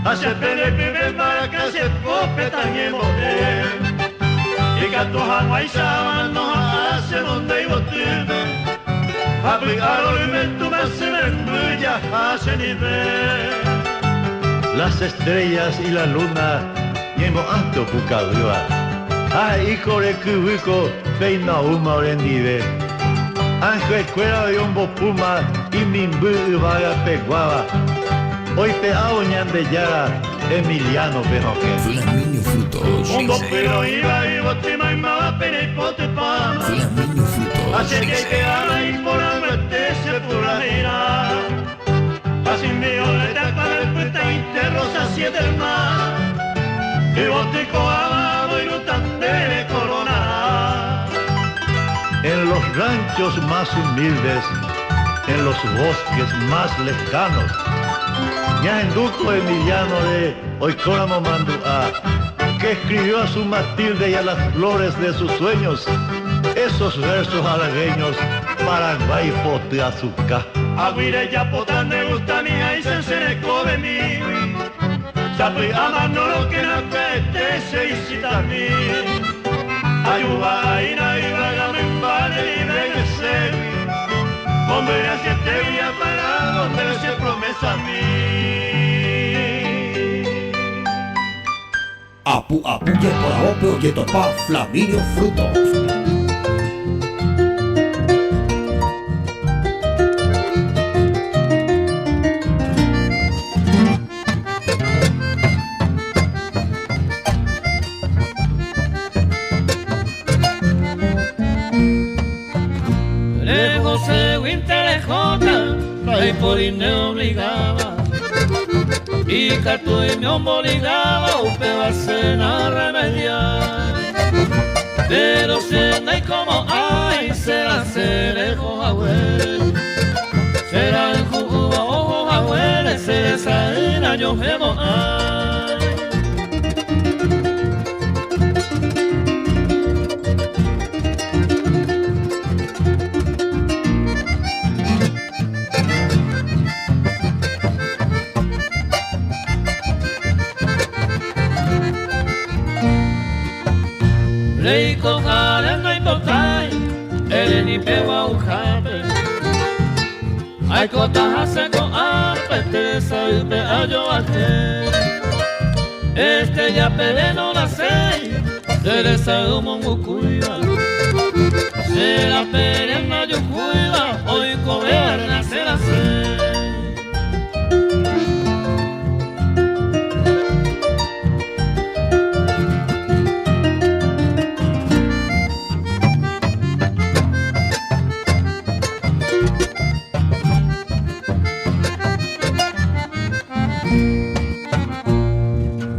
Speaker 1: Hace pene pibe para que se pope también bote. Y canto hanguaisa no hace donde iba tuve. Aplicar el tu más se me hace nivel.
Speaker 7: Las estrellas y la luna, ñemo anto pukaviva. Ay, hijo de kubuko, peina uma orendive. Anjo escuela de un puma y mimbu vaga peguaba. Hoy te hago ñandeyara, Emiliano Pejoque.
Speaker 2: Flaminio Frutos.
Speaker 1: Mundo pero iba y botima y maba pene y pote pama.
Speaker 2: Flaminio Frutos.
Speaker 1: Así que que ara y por hambre se pura ira. Así violeta para el puta y te rosa siete el mar. Y botico amado y no tan de corona.
Speaker 7: En los ranchos más humildes, en los bosques más lejanos, Ñahenduco Emiliano de Oikóramo Mandúa, que escribió a su Matilde y a las flores de sus sueños, esos versos halagueños, Paraguay pote azúcar.
Speaker 1: Aguire ya potan de gusta mi ay se se come mi. Sapi ama no lo que na te se isita mi. Ayuba ina iba mi padre y venga se. Hombre hacia te voy a pagar donde se promesa a mí.
Speaker 8: Apu apu jeporavo ojetopa Flaminio Frutos.
Speaker 6: Lejos se wintelejota, ay por ine obligaba. Y catu y me obligaba, upe va a cenar remediar. Pero si no hay como ay, será lejos abuelo. Será el jugo ojo abuelo, se esa yo gemo ay. Reiko jaren no importai, ere ni pewa ujape. Aiko taja seko ape, teresa upe ayo aje. Este ya pere no la sei, teresa umongukuiba. Será pere na yukuiba, hoy coberna será sei.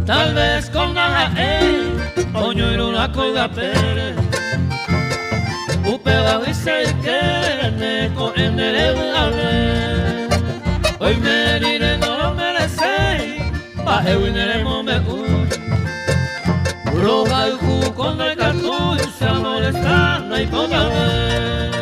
Speaker 6: Tal vez con Najael Oikóva kógapére Upévagui che ykére ne ko'ẽ nde revy'ave Oime rire noromereséi mba'égui ne remombe'úi Rohayhu ko ndaikatúi che amolesta ndaipotavéi.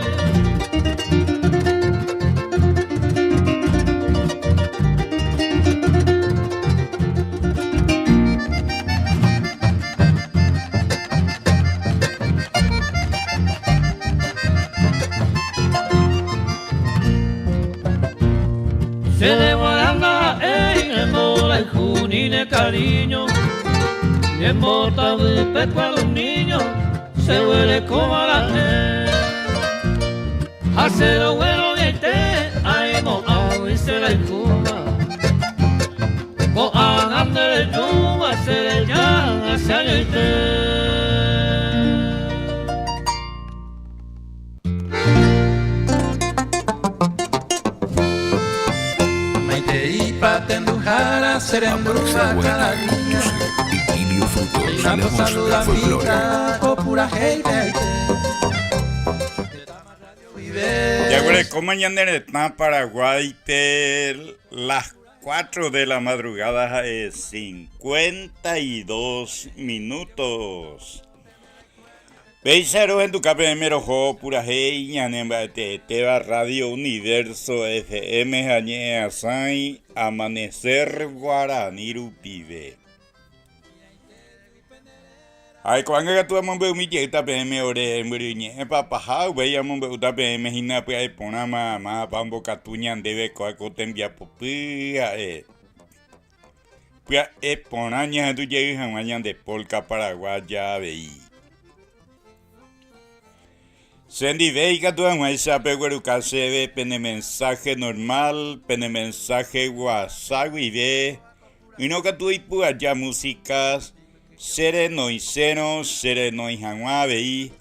Speaker 6: Chéve g̃uarã ndaha'éi ne mborayhu ni ne cariño, ñembotavýpe cual un niño cheguerekóva ra'e. Ha che rogueroviaite aimo'ãgui che rayhúva. Ko'ág̃a nde rejúva che reja che añoite.
Speaker 1: Maiteípa tenduhára che rendúva káda día.
Speaker 2: Emilio Frutos,
Speaker 1: Péina
Speaker 2: la voz del folclore.
Speaker 1: posaludamíta ko purahéipe aite.
Speaker 3: Jaguerekóma ñane retã Paraguáipe las 4 de la madrugada ha'e 52 minutos. Péicha rohenduka peẽme roho purahéi ñane mba'eteetéva Radio Universo FM ha ñe'ẽasãi Amanecer Guarani rupive. Ha ko'ág̃a katu amombe'umi jeýta peẽme ore mbyryñe'ẽ papaha, upéi amombe'úta peẽme hína pya'e porãma mávapa ombokatu ñandéve kóa ko tembiapopy ha'e. Pya'e porã ñahendu jey hag̃ua ñande polka paraguaya avei. Che ndive ikatu hag̃uáicha pegueruka chéve pene mensaje normal, pene mensaje WhatsApp guive, ỹrõ katu oipu aja música che renoisérõ che renói hag̃ua avei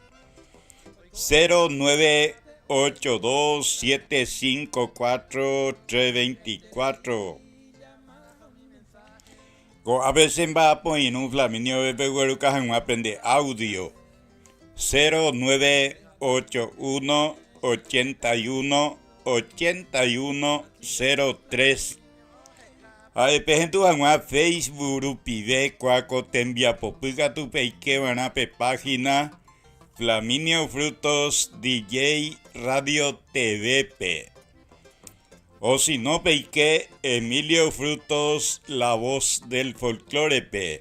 Speaker 3: 0982 754 324. Ko'ápe che mba'apoirũ Flaminio pegueruka hag̃ua pende audio. 0981 81 81 03 Ha'e pehendu hag̃ua Facebook rupive kua ko tembiapopy katu peikeva'erã pe página Flaminio Frutos DJ Radio TV-pe. O si no peike Emilio Frutos La Voz del Folklore-pe.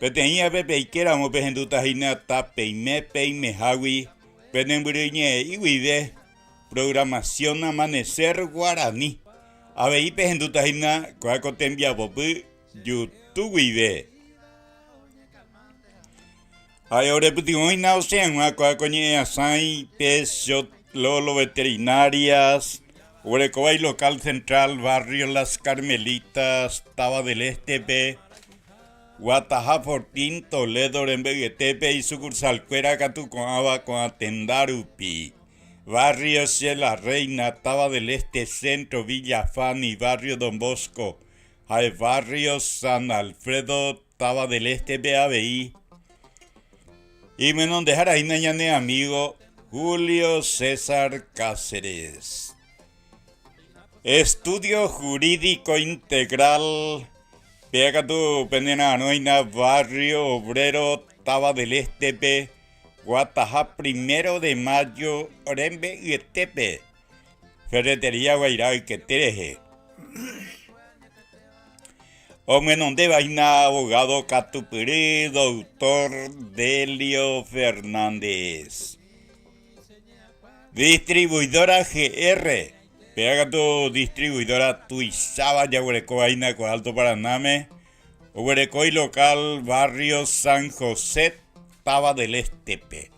Speaker 3: Peteĩ ápe peikéramo pehendúta hína tapeime peimehágui pene mbyryñe'ẽ'i guive Programación Amanecer Guarani. Avei pehendúta hína kóa ko tembiapopy YouTube guive. Ha'e orepytyvõ hína osẽ hag̃ua kóa ko ñe'ẽasãi pe Lolo Veterinarias, oguerekóva ilocal central barrio Las Carmelitas, Táva del Este-pe, Guataha Fortín, Toledo rembe'yetépe isukursalkuéra katu ko'ãva ko'ã tenda rupi, Barrio Che La Reina, Táva del Este, Centro, Villa Fanny, Barrio Don Bosco, ha'e Barrio San Alfredo, Táva del Este-pe avei. Imyenondehára hína ñane amigo Julio César Cáceres. Estudio Jurídico Integral, péa katu pene ra'arõ hína Barrio Obrero Táva del Este-pe, guataha Primero de Mayo rembe'yetépe, Ferretería Guairá ykete rehe. Omyenondéva hína abogado katupyry Doctor Delio Fernández. Distribuidora GR, péva katu distribuidora tuicháva jaguerekóva hína ko Alto Paranáme, oguereko ilocal barrio San José, Táva del Este-pe.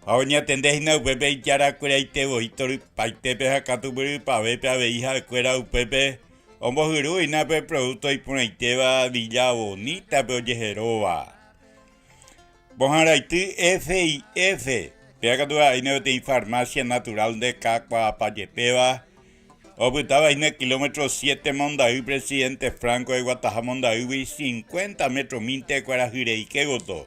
Speaker 3: Ha oñatende hína upépe ijarakueraite voi torypaitépe ha katu pyrypavépe avei ha'ekuéra upépe ombohyru hína pe producto iporãitéva Villa Bonita-pe ojeheróva. Pohãraity FIF, péva katu ha'éne peteĩ farmacia natural nde kakuaapa jepéva. Opytáva hína kilómetro siete Mondaý Presidente Franco eguataha Mondaýgui 50 metro-mínte kuarahyreike gotyo.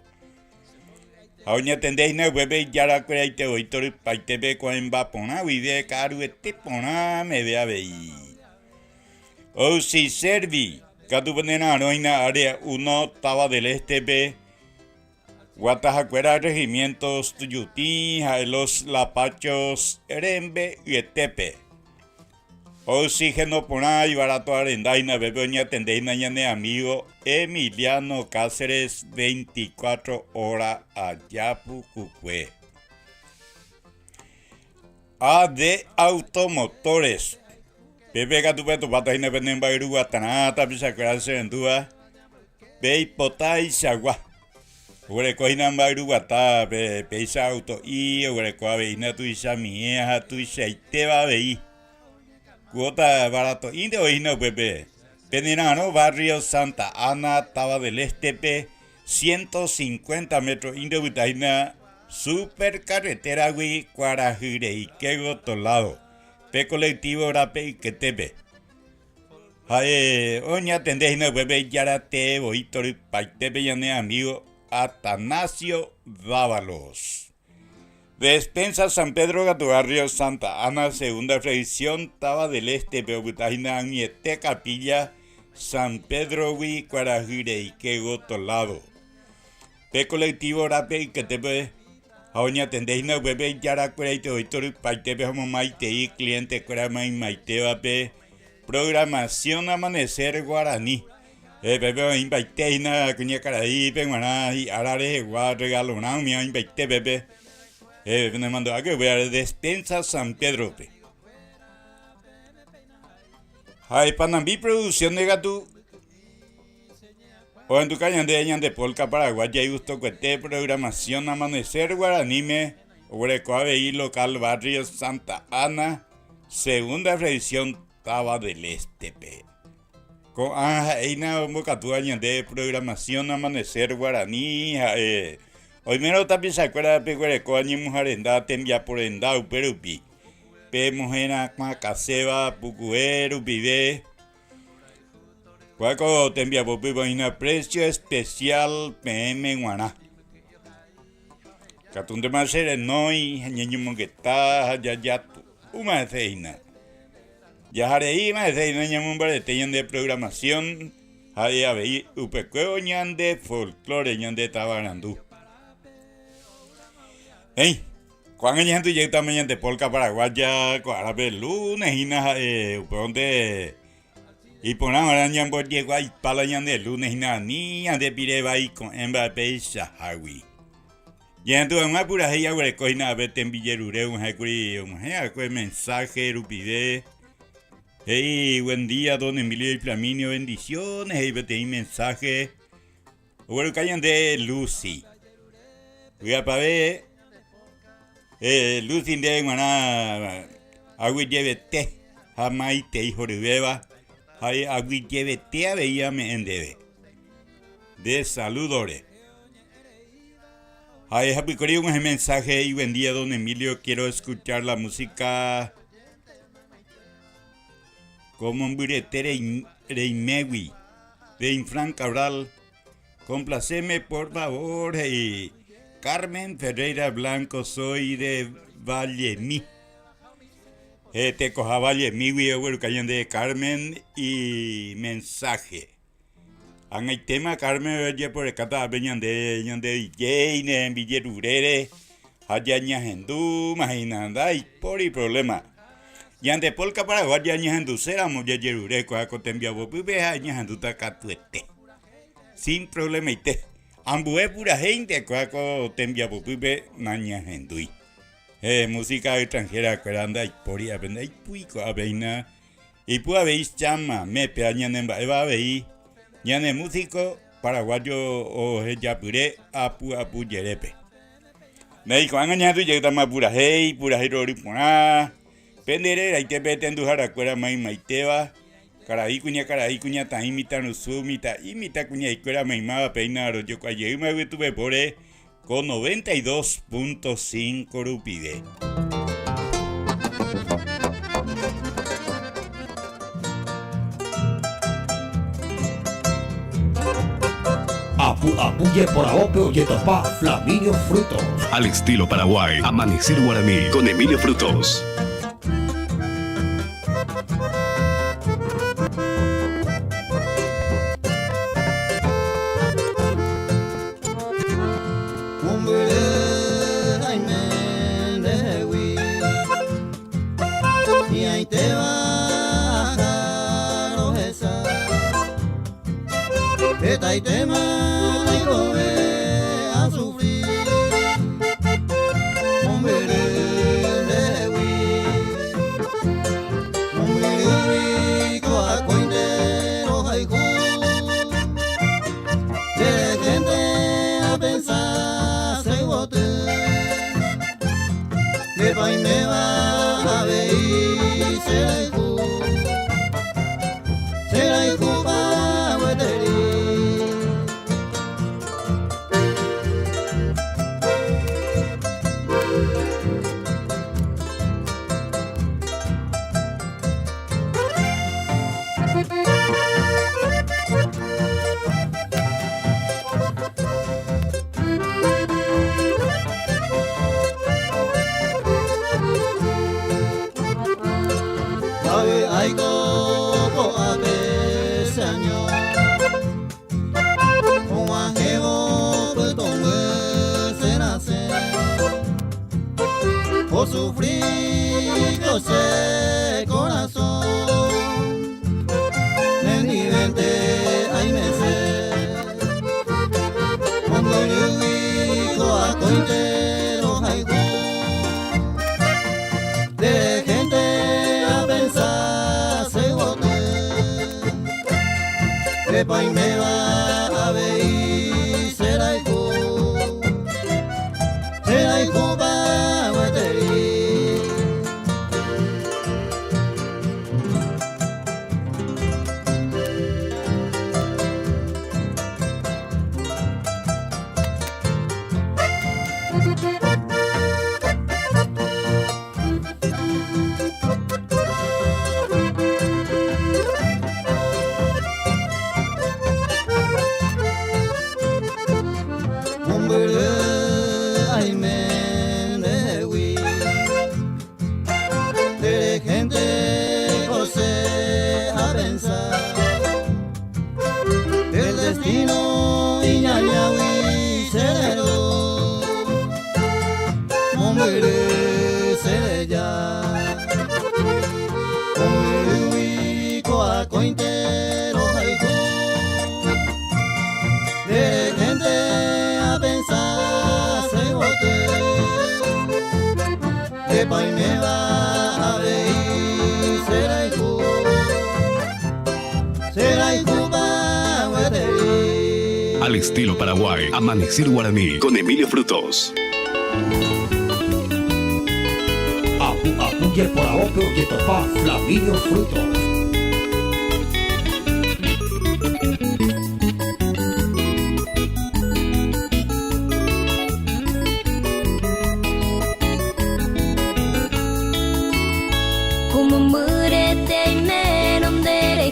Speaker 3: Ha oñatende hína upépe ijarakueraite voi torypaitépe ko'ẽmba porã guive ka'aruete porã meve avei. Ousiservi, katu pene ra'arõ hína Área Uno Táva del Este-pe, Guatahakuéra Regimientos Tuyutĩ ha Los Lapachos rembe'yetépe. Oxígeno porã ibarato arenda hína upépe oñatende hína ñane amigo Emiliano Cáceres 24 hora aja pukukue. AD Automotores. Pépe katu petopáta hína pene mba'yruguatarã tapichakuéra che rendúva peipotaichagua. Oguereko hína mba'yruguata pe péicha auto'i, oguereko avei hína tuicha miẽ ha tuichaitéva avei. Cuota barato'ínte oĩ hína upépe. Penera'arõ barrio Santa Ana, Táva del Este-pe, 150 metro-ínte opyta hína super carretera-gui kuarahyreike gotyo lado, pe colectivo rape yketépe. Ha'e oñatende hína upépe ijaratee voi torypaitépe ñane amigo Atanasio Dávalos. Despensa San Pedro katu barrio Santa Ana, segunda fracción, Táva del Este-pe opyta hína ag̃uiete capilla San Pedro-gui kuarahyreike gotyo lado. Pe colectivo rape yketépe ha oñatende hína upépe ijarakueraite voi torypaitépe ha omomaitei cliente-kuéra maymaitévape programación Amanecer Guaraní. Pépe oĩmbaite hína kuñakaraípe g̃uarã hi'ára rehegua regalorã umi oĩmbaite pépe. Nemandu'áke upévare Despensa San Pedro-pe. Ha Panambi Producciones katu Ohenduka ñande ñande polka paraguaya igustokuete programación Amanecer Guaraníme oguereko avei local barrio Santa Ana, segunda fracción Táva del Este-pe. Ko'ã ha'éina ombokatúva ñande programación Amanecer Guaraní ha'e oimérõ tapichakuéra peguerekóva ñemuharenda tembiaporenda upe rupi pe moherakuãkaséva pukue rupive. Kua ko tembiapopy oĩna precio especial peẽme g̃uarã. Katu ndéma che renói ha ñañomongeta ha jajatu'úma hese hína. Jahareíma hese hína ñamombarete ñande programación ha'e avei upekuévo ñande folklore, ñande tavarandu. Néi, ko'ág̃a ñahendu jeýtama ñande polka paraguaya ko árape lunes hína ha'e upévonte Iporã va'erã ñambojeguaipa la ñande lunes hína ani ñande pire vai ko'ẽ mba'e peichahágui. Ñahendu hag̃ua purahéi aguereko hína ave tembijerure og̃uahẽkuri og̃uahẽ va'ekue mensaje rupive. He'i buen día don Emilio y Flaminio bendiciones he'i peteĩ mensaje ogueruka ñande Lucy. Vy'apave eh, Lucy ndéve g̃uarã aguyjevete ha maitei horyvéva ha aguyjevete avei ame'ẽ ndéve. Nde salúdore. Ha'e hapykuéri og̃uahẽ mensaje he'i buen día don Emilio quiero escuchar la música ko mombyrete reimégui de Infran Cabral Complaceme por favor he'i Carmen Ferreira Blanco soy de Vallemi. He tekoha Vallemígui ogueruka ñande Carmen y mensaje. Ag̃aitéma Carmen ojeporekáta ápe ñande ñande DJ ne hembijerurére ha jañahendúma hína ndaipóri problema. Ñande polka paraguaya ñahenduséramo jajerure kua ko tembiapopýpe ha ñahendúta katuete. Sin problemaite. Ambue purahéinte kua ko tembiapopýpe nañahendúi. He música extranjera kuéra ndaipóri ápe ndaipúi ko'ápe hína ipu avei chamame péa ñanemba'éva avei ñane músico paraguayo ohejapyre apu apu jerépe. Néi ko'ág̃a ñahendu jeýtama purahéi, purahéi rory porã, pende reraitépe tenduharakuéra maymaitéva, Karai, kuñakarai, kuñataĩ, mitãrusu, mitã'i, mitãkuña'ikuéra maymáva péina rojokuajeýma yvytupepóre ko 92.5 rupive.
Speaker 8: Apu apu jeporavópe ojetopa Flaminio Frutos.
Speaker 2: Al estilo Paraguay, Amanecer Guaraní con Emilio Frutos. Al estilo Paraguay, Amanecer Guaraní con Emilio Frutos.
Speaker 8: Apu apu jeporavópe ojetopa Flaminio Frutos.
Speaker 9: Como murete y menos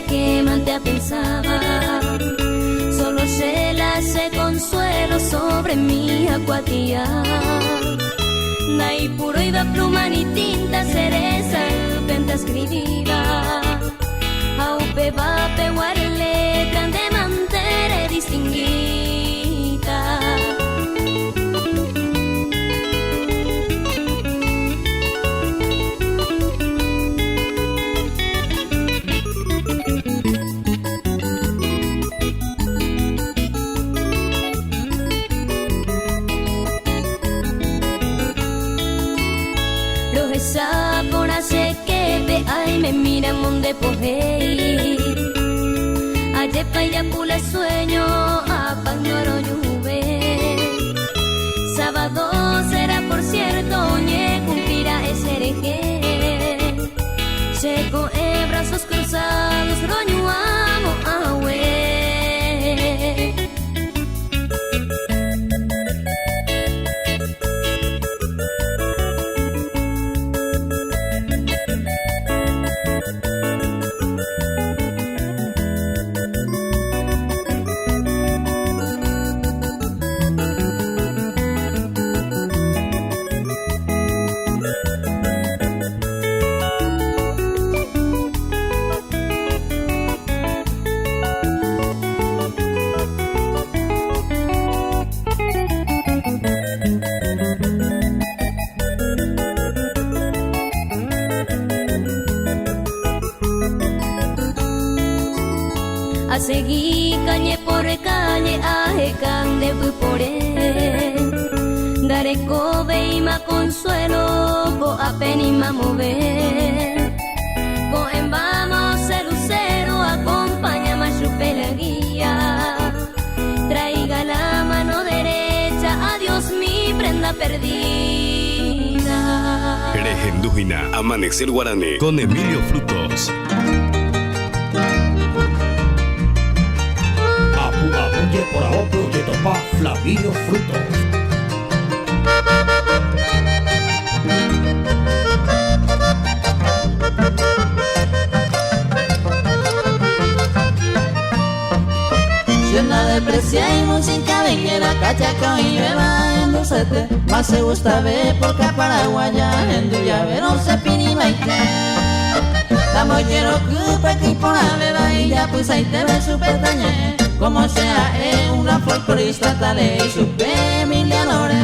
Speaker 9: que mante pensaba. Solo se la hace consuelo sobre mi acuatía. Nai puro iba pluma ni tinta cereza penta escribida. Aupe va pe letra de mantere distinguida. Rohesa por hace que ve ay me mira monde pojei. Ayepa y pula sueño apangoro lluve. Sábado será por cierto, ñe cumplirá ese hereje. Seco e brazos cruzados, roño amo awe. Asegi calle por calle aheka nde pypore Ndarekovéima consuelo ko'ápe ni mamove Ko'ẽmbáma osẽ lucero acompañáma chupe la guía Traiga la mano derecha adiós mi prenda perdida.
Speaker 2: Rehendu hína Amanecer Guarani con Emilio Frutos.
Speaker 8: Apu apu jeporavópe ojetopa Flaminio Frutos.
Speaker 6: Che nadepreciái música venguera cachaca oĩvéva hendusete Más se gustave polka paraguaya hendu jave rosẽ pirĩvaite Tambojeroky peky iporãvéva ijapysaiteve chupe tañe'ẽ Como che ha'e un gran folclorista tale ichupe Emilianore.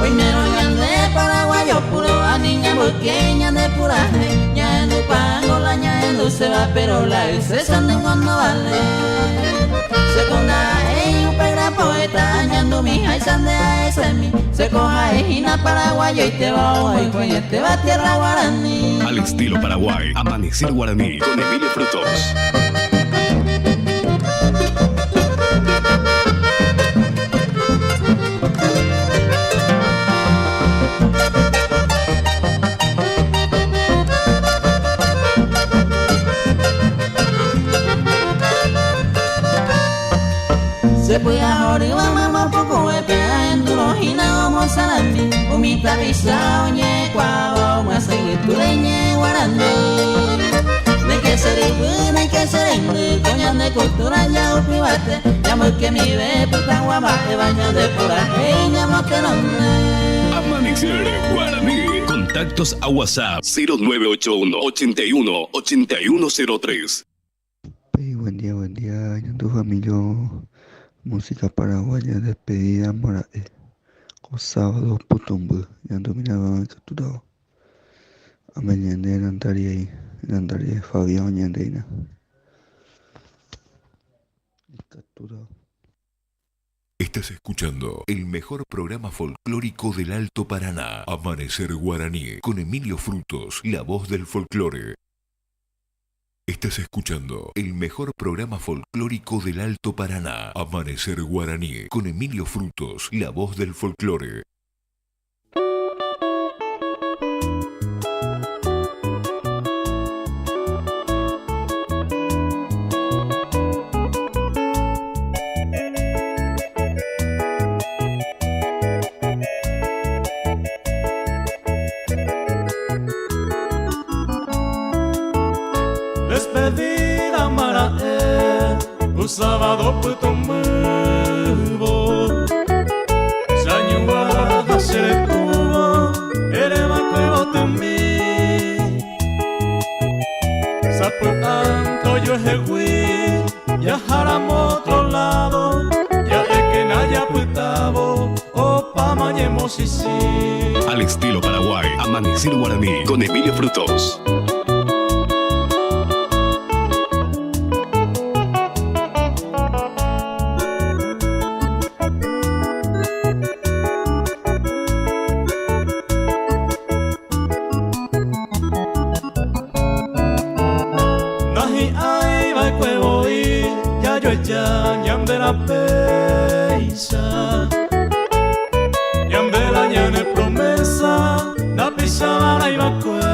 Speaker 6: Oimérõ ñande paraguayo puro ani ñamboyke ñande purahéi ñahendukuaángo la ñahenduséva pero la ysécha ningo ndovale Che ko ndaha'éi upe gran poeta añandumiháicha nde ahesemi Che ko ha'e hína paraguayoitéva ohayhueñetéva tierra guarani.
Speaker 2: Al estilo Paraguay, Amanecer Guaraní con Emilio Frutos.
Speaker 6: Che py'ahorýva mamo pukuvépe ahendúrõ hína omosarambi umi tapicha oñe'ẽkuaáva omyasẽ yvytúre iñe'ẽ guarani. Néike che ryvy, néike che reindy, ko ñande cultura jahupyvate, ñamboykemive pytagua mba'éva ñande purahéi ñamotenonde.
Speaker 2: Amanecer Guaraní. Contactos a WhatsApp 0981 81 8103.
Speaker 10: Hey, buen día, buen día, tu familia, música paraguaya, despedida, mora'e, ko sábado putumby, ñandu mirava capturado. Ameñende Nantariei, Nantariei Fabián oñendeína. Capturado.
Speaker 2: Estás escuchando el mejor programa folclórico del Alto Paraná, Amanecer Guaraní, con Emilio Frutos, la voz del folclore. Estás escuchando el mejor programa folclórico del Alto Paraná, Amanecer Guaraní, con Emilio Frutos, la voz del folclore.
Speaker 1: Despedida mara'e ku sábado pytũmbývo Che añuva ha che rekúvo erévakue otymi Sapy'ánte ojuehegui jaháramo otro lado Ja'ékena japytávo opáma ñemosisi.
Speaker 2: Al estilo Paraguay, Amanecer Guaraní con Emilio Frutos.
Speaker 1: Nahi'ãi va'ekue voi jajoecha ñande rapéicha. Ñande la ñane promesa ndapichava'erãi va'ekue.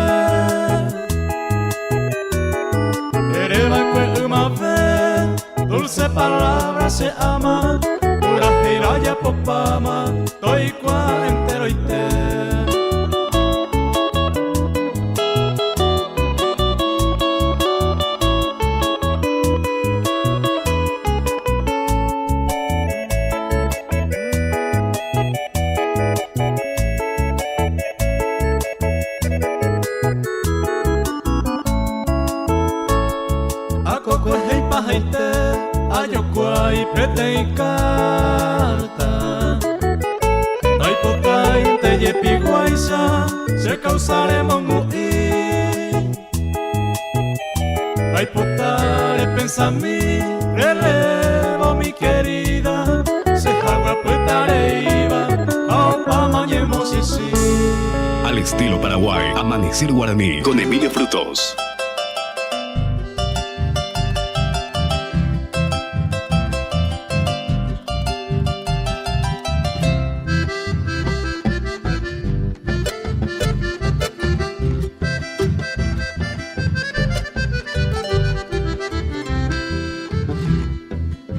Speaker 1: Ere va'ekue ymave dulce palabra che ama, purahéi rajapopáma toikuaa enteroite.
Speaker 11: Peteĩ carta Ndaipotáinte jepiguáicha che causa remongu'i Aipota repensami relevo mi querida Che jaguapyta reíva ha opáma oñemochichĩ.
Speaker 2: Al estilo Paraguay, Amanecer Guaraní con Emilio Frutos.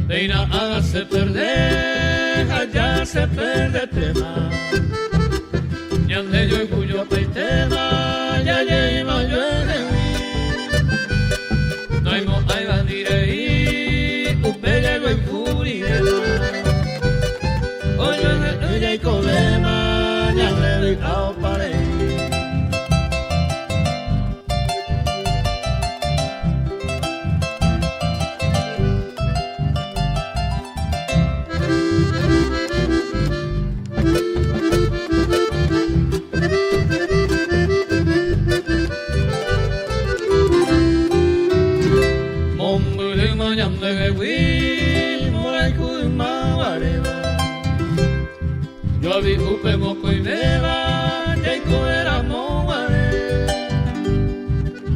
Speaker 11: Péina ágã se perde ha ja se perde tema Ñande joyhujopaitéma jajeíma ojuehegui Naimo'ãiva ni rei upe jajoyhu riréma Ojuehe'ỹ jaikovéma ñande vy'a opa rei. Mombyrýma ñandehegui mborayhu ymaguaréva, joavy upe mokõivéva jaikove ramo guare.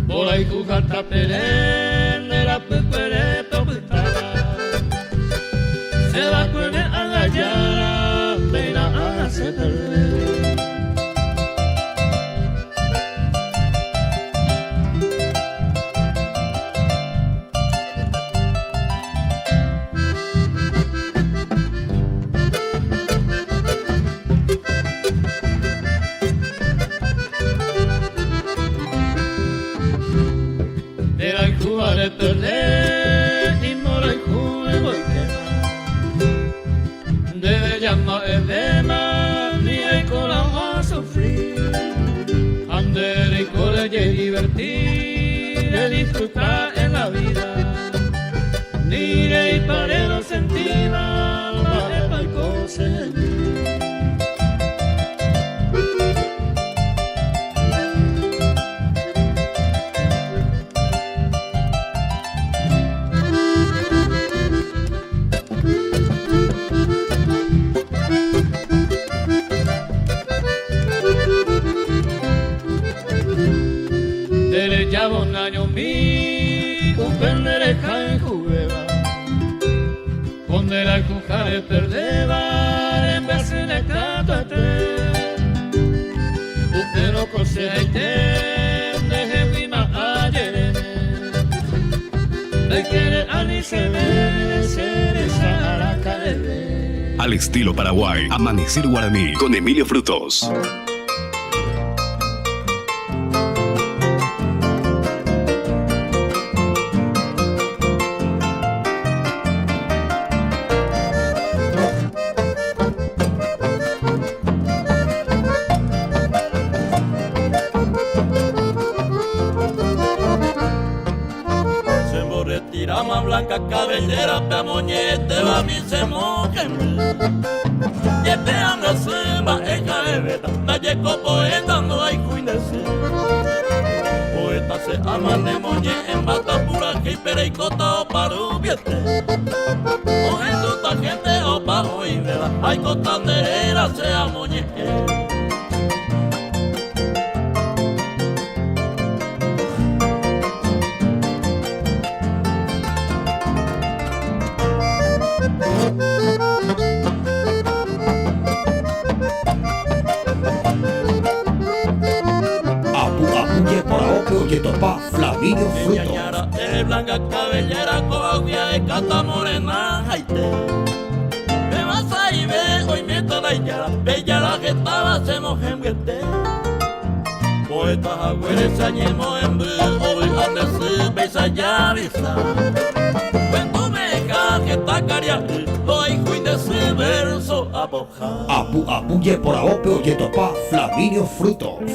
Speaker 11: Mborayhu ha tapere nde rapykuerépe opytáva, che vakuére ág̃a jára péina ág̃a che perde. Nderayhúva reperde imborayhu remoikéma Ndéve jamba'evéma ni reiko ramo asufri Ha nde reiko rejediverti redisfruta en la vida Ni reipare rosentíva mba'épa oiko chehegui. Nderejávo nañomi upe nde rehayhuvéva, ko nde rayhuha reperdéva rembyasyne katuete. Upérõ ko che haite ndeheguíma ajerére, Ndaikére ani chéve che recha araka'eve.
Speaker 2: Al estilo Paraguay, Amanecer Guaraní con Emilio Frutos.
Speaker 11: Chemborretirama blanca cabellera pe amoñe'ẽtéva mi chemokẽmby Jepe ambyasy mba'e ha'evéta ndajeko poeta ndohaihúi nde sy Poeta che ama nemoñe'ẽmbáta purahéipe reikóta oparupiete Ohendúta gente opa oĩvéva aikóta nde réra che amoñe'ẽ.
Speaker 8: Apu apu jeporavópe ojetopa Flaminio Frutos.
Speaker 11: Eñañara'e blanca cabellera ko'águi ahekata morena haite. Péva sa'ive oiméta ndaijára, pe ijára hetáva che mohembyete. Poeta haguére che añemohemby ovy'a nde sy péicha javisa. Cuento meha heta karia'y ndohaihúi nde sy verso apoha.
Speaker 8: Apu apu jeporavópe ojetopa Flaminio Frutos.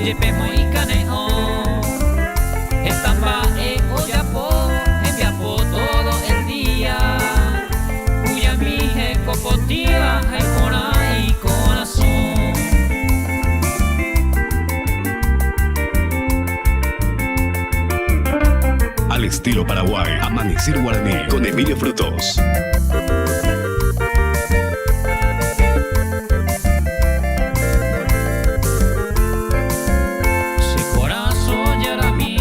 Speaker 6: Jepémo ikane'õ heta mba'e ojapo hembiapo todo el día. Kuñami heko potĩva ha iporã ikorasõ.
Speaker 2: Al estilo Paraguay, Amanecer Guaraní con Emilio Frutos.
Speaker 6: Che korasõ jarami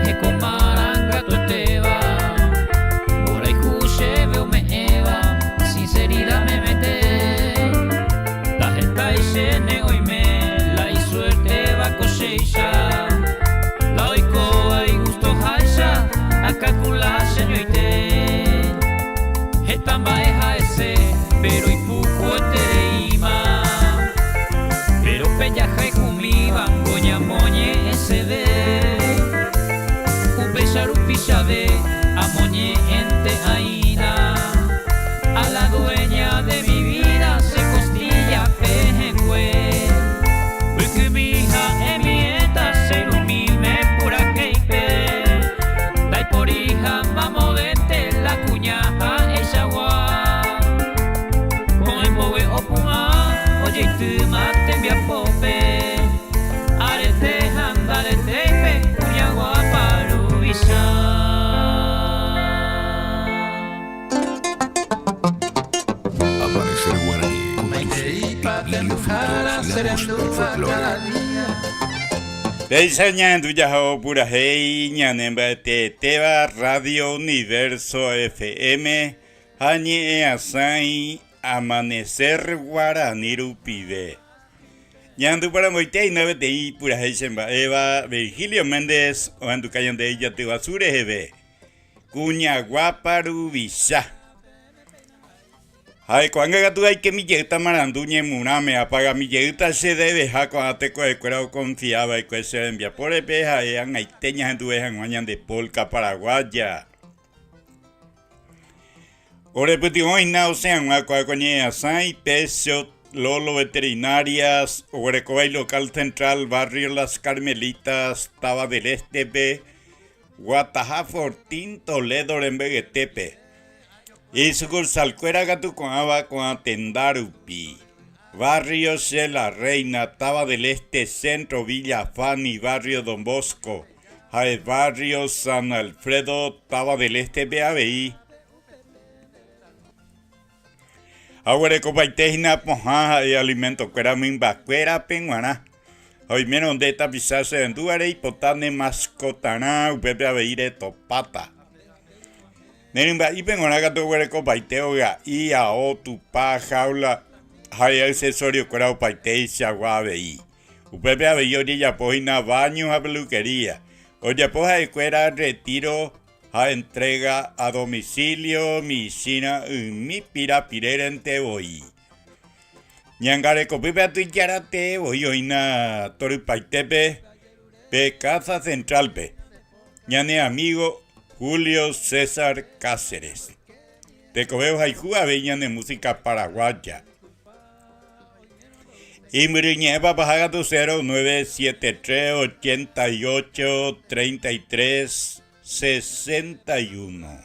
Speaker 6: heko marangatuetéva, mborayhu chéve ome'ẽva sinceridad memete. Ndahetái chéne oime la isuertéva ko chéicha, la oikóva igustoháicha akalkula cheñoite. Heta mba'e ha'ese, péro ipukuetereíma. Péro pe jahayhumíva ko ñamoñe'ẽseve. Upéicha rupi chave amoñe'ẽnte aína. A la dueña de mi vida che costilla pehẽngue. Mbykymi ha'emiéta che irũmíme purahéipe. Ndaiporiha mamovete la kuña ha'eichagua. Ko'ẽ mbogue opu'ã ojeitýma tembiapópe. Arete ha ndaretépe kuña guapa ruvicha.
Speaker 2: Amanecer Guaraní conduce Emilio Frutos, la voz del folclore.
Speaker 3: Péicha ñahendu jaha opurahéi ñane mba'eteetéva Radio Universo FM ha ñe'ẽasãi Amanecer Guarani rupive. Ñahendu paramboite aime peteĩ purahéi chemba'éva Virgilio Méndez ohenduka ñande ijaty guasu reheve. Kuña guapa ruvicha. Ha ko'ág̃a katu aikemi jeýta marandu ñemurãme, apagami jeýta che deveha ko'ã tekovekuéra okonfia va'ekue che rembiapórepe ha'e ag̃aite ñahenduve hag̃ua ñande polka paraguaya. Ore pytyvõ hína osẽ hag̃ua ko'ã ko ñe'ẽasãi, Pecio, Lolo Veterinarias, oguerekóva ilocal central barrio Las Carmelitas, Táva del Este-pe, Guataha Fortín Toledo rembe'yetépe. Isukursalkuéra katu ko'ãva ko'ã tenda rupi, Barrio Che La Reina, Táva del Este, Centro, Villa Fanny, Barrio Don Bosco, ha'e Barrio San Alfredo, Táva del Este-pe avei. Aguerekopaite hína pohã ha'e alimentokuéra mymbakuérape g̃uarã. Ha oimérõ nde tapicha che rendúva reipota ne maskotarã, upépe avei retopáta. Ne rymba'ípe g̃uarã katu oguerekopaite oga'i, ao, tupa, jaula ha accesoriokuéra opaiteichagua avei. Upépe avei ojejapo hína baño ha peluquería. Ojapo ha'ekuéra retiro Ha entrega a domicilio michĩra ymi pirapirérente voi. Ñangarekopýpe atuijára tee voi oĩna torypaitépe pe Casa Central-pe. Ñane amigo Julio César Cáceres. Tekove ohayhu avei ñane música paraguaya. Imbyryñe'ẽpa paha katu 0973 88 33 61.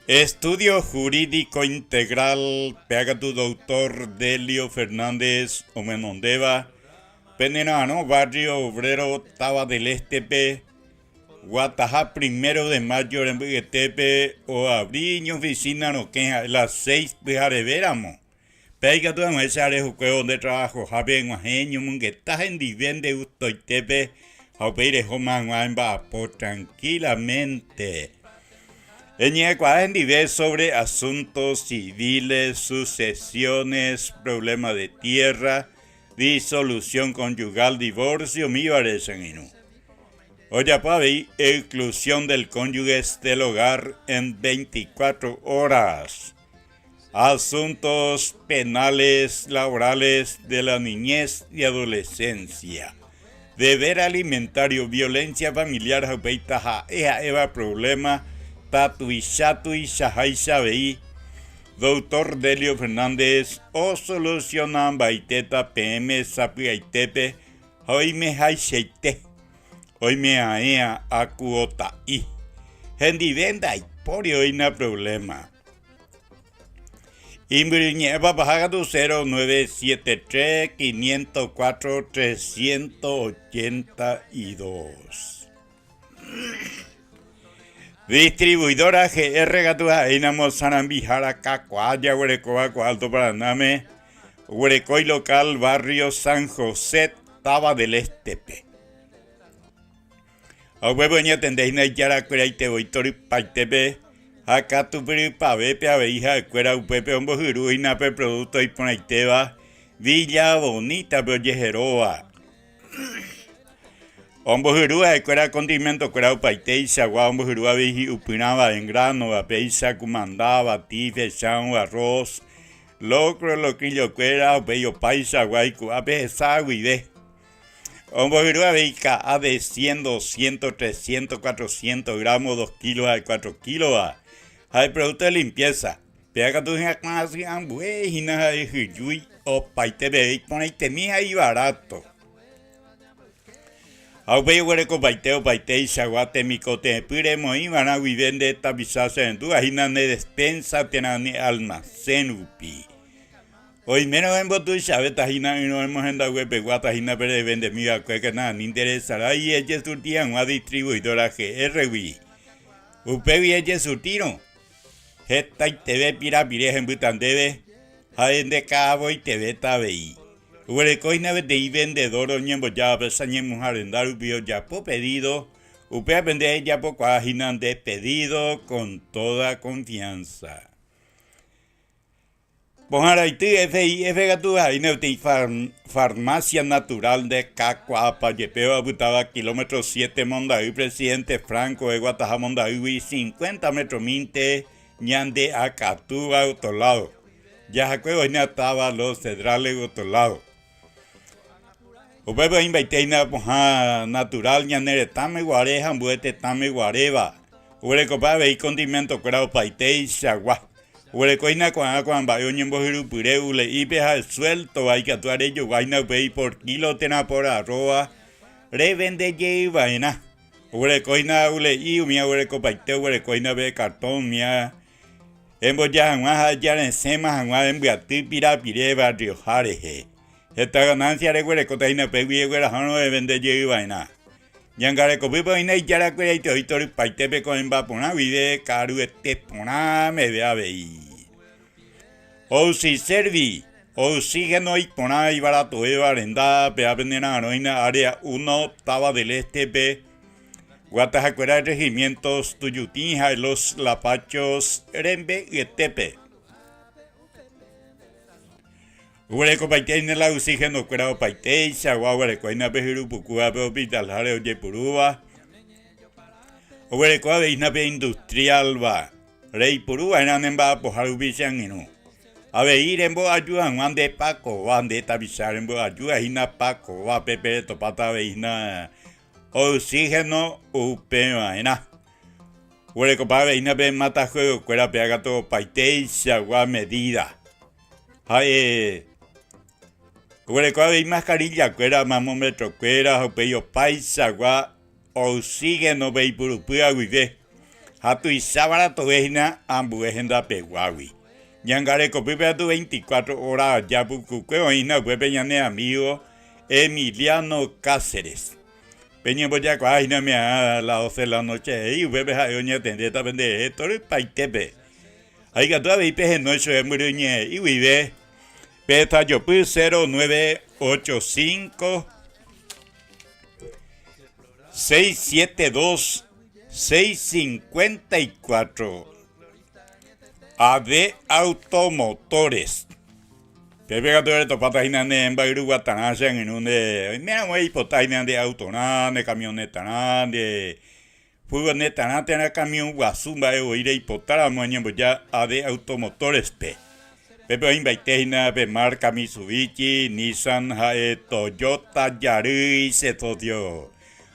Speaker 3: Estudio Jurídico Integral, péa katu Doctor Delio Fernández omenondéva, penera'arõ Barrio Obrero Táva del Este-pe, Guataha Primero de Mayo remby'etépe oabri iñoficina rokẽ ha'e las seis pyharevéramo. Péa ikatu hag̃uáicha rehukuévo nde trabajohápe eg̃uahẽ eñomongeta hendive nde gustoitépe ha upéi rehóma hag̃ua emba'apo tranquilamente. Eñe'ẽkuaa hendive sobre asuntos civiles, sucesiones, problema de tierra, disolución conyugal, divorcio, umívare che angirũ. Ojapo avei exclusión del cónyuges del hogar en 24 horas. Asuntos penales, laborales, de la niñez y adolescencia. Deber alimentario, violencia familiar ha upéi taha'e ha'éva problema tatuicha tuichaháicha avei. Doctor Delio Fernández osolucionambaitéta peẽme sapy'aitépe. Ha oimehaichaite, oimeaẽa akuota'i. Hendive ndaipóri oĩna problema. Imbyryñe'ẽ papaha katu 0973 504 382. Distribuidora GR katu ha'éinamo sarambihára kakuaa jaguerekóva ko Alto Paranáme, oguerekói local barrio San José, Táva del Este-pe. Ha upépe oñatende hína ijarakueraite voi torypaitépe ha katupyrypavépe avei ha'ekuéra upépe ombohyru hína pe producto iporãitéva Villa Bonita-pe ojeheróva. Ombohyru ha'ekuéra condimento-kuéra opaiteichagua, ombohyru avei hi'upyrãva en grano-va, péicha kumanda, bati, fechão, arroz, locro, locrillo-kuéra, upéi opaichagua iku'ápe hesa guive. Ombohyru avei ka'a de cien, doscientos, trescientos, cuatrocientos gramos, dos kilos ha cuatro kilos-va, ha'e producto de limpieza. Péva katu hyakuã asy ambue hína ha'e hyjúi opaite peve iporãitemi ha ivaráto. Ha upéi oguerekopaite opaiteichagua temikotevẽpy remoĩva'erã guive nde tapicha cherendúva hína ne despensa térã ne almacén rupi. Oimérõ embotuichavéta hína ỹrõ emohendaguepeguáta hína pe revendemi va'ekue kena ani nderesarái ejesurti hag̃ua distribuidora GR-gui. Upégui ejesurtírõ, Hetaiteve pirapire hembýta ndéve ha ndeka'avoitevéta avei. Oguereko hína peteĩ vendedór oñembojáva pe ñemuha renda rupi ojapo pedído, upévape nde ejapokuaa hína nde pedído con tóda konfiánsa. Pohãraity FIF katu ha'éne peteĩ farmacia natural nde kakuaapa jepéva opytáva kilómetro siete Monday Presidente Franco eguataha Mondaýgui cincuenta metromínte ñande akatúva otro lado. Jahakuévo hína táva Los Cedrales otro lado. Upépe oĩmbaite hína pohã natural ñane retãme guare ha ambue tetãme guaréva. Oguerekopa avei condimento-kuéra opaiteichagua. Oguereko hína ko'ágã ko'ã mba'e oñembohyrupyre ule'ípe ha suéltova ikatu arejogua hína upéi por kílo térã por arróva revende jey va'erã. Oguereko hína ule'i umía oguerekopaite oguereko hína pe kartón umía emboja hag̃ua ha ejaresẽma hag̃ua embyaty pirapire barrioha rehe. Heta ganancia reguerekóta hína upégui eguerahárõ evende jey va'erã. Ñangarekopýpe oĩne ijarakueraite oĩ torypaitépe ko'ẽmba porã guive ka'aruete porã meve avei. Oxiservi, oxígeno iporã ivaratovéva renda péva pene ra'arõina área uno Táva del Este-pe, Guatahakuéra Regimientos Tuyutĩ ha Los Lapachos rembe'yetépe. Oguerekopaite hína la oxígeno-kuéra opaiteichagua oguereko hína pe hyrupukúva pe hospital-háre ojepurúva. Oguereko avei hína pe industrial-va, reipuru va'erã ne mba'apoha rupi che angirũ. Avei rembo'aju hag̃ua nde pakova, nde tapicha rembo'ajúva hína pakovápe pe retopáta avei hína oxígeno upeva'erã. Oguerekopa avei hína pe matajuegokuéra péva katu opaiteichagua medida. Ha'e oguereko avei mascarilla-kuéra, mamómetro-kuéra ha upéi opaichagua oxígeno-pe ipurupýva guive ha tuicha baratove hína ambue hendapeguágui. Ñangarekopýpe katu 24 hora aja pukukue oĩ hína upépe ñane amigo Emiliano Cáceres. Peñembojakuaa hína me'ã las doce de la noche he'i upépe ha'e oñatendéta penderehe torypaitépe. Ha ikatu avei pehenói chupe mbyryñe'ẽ'i guive pe tajopy 0985 672 654 AD Automotores. Pépe katu retopáta hína ne mba'yruguatarã che angirũ nde oiméramo eipota hína nde autorã, ne camionetarã, nde Furgonetarã térã kamiõ guasu mba'e voi reipotáramo eñemboja AD Automotores-pe. Pépe oĩmbaite hína pe márka Mitsubishi, Nissan ha'e Toyota jarýi che socio.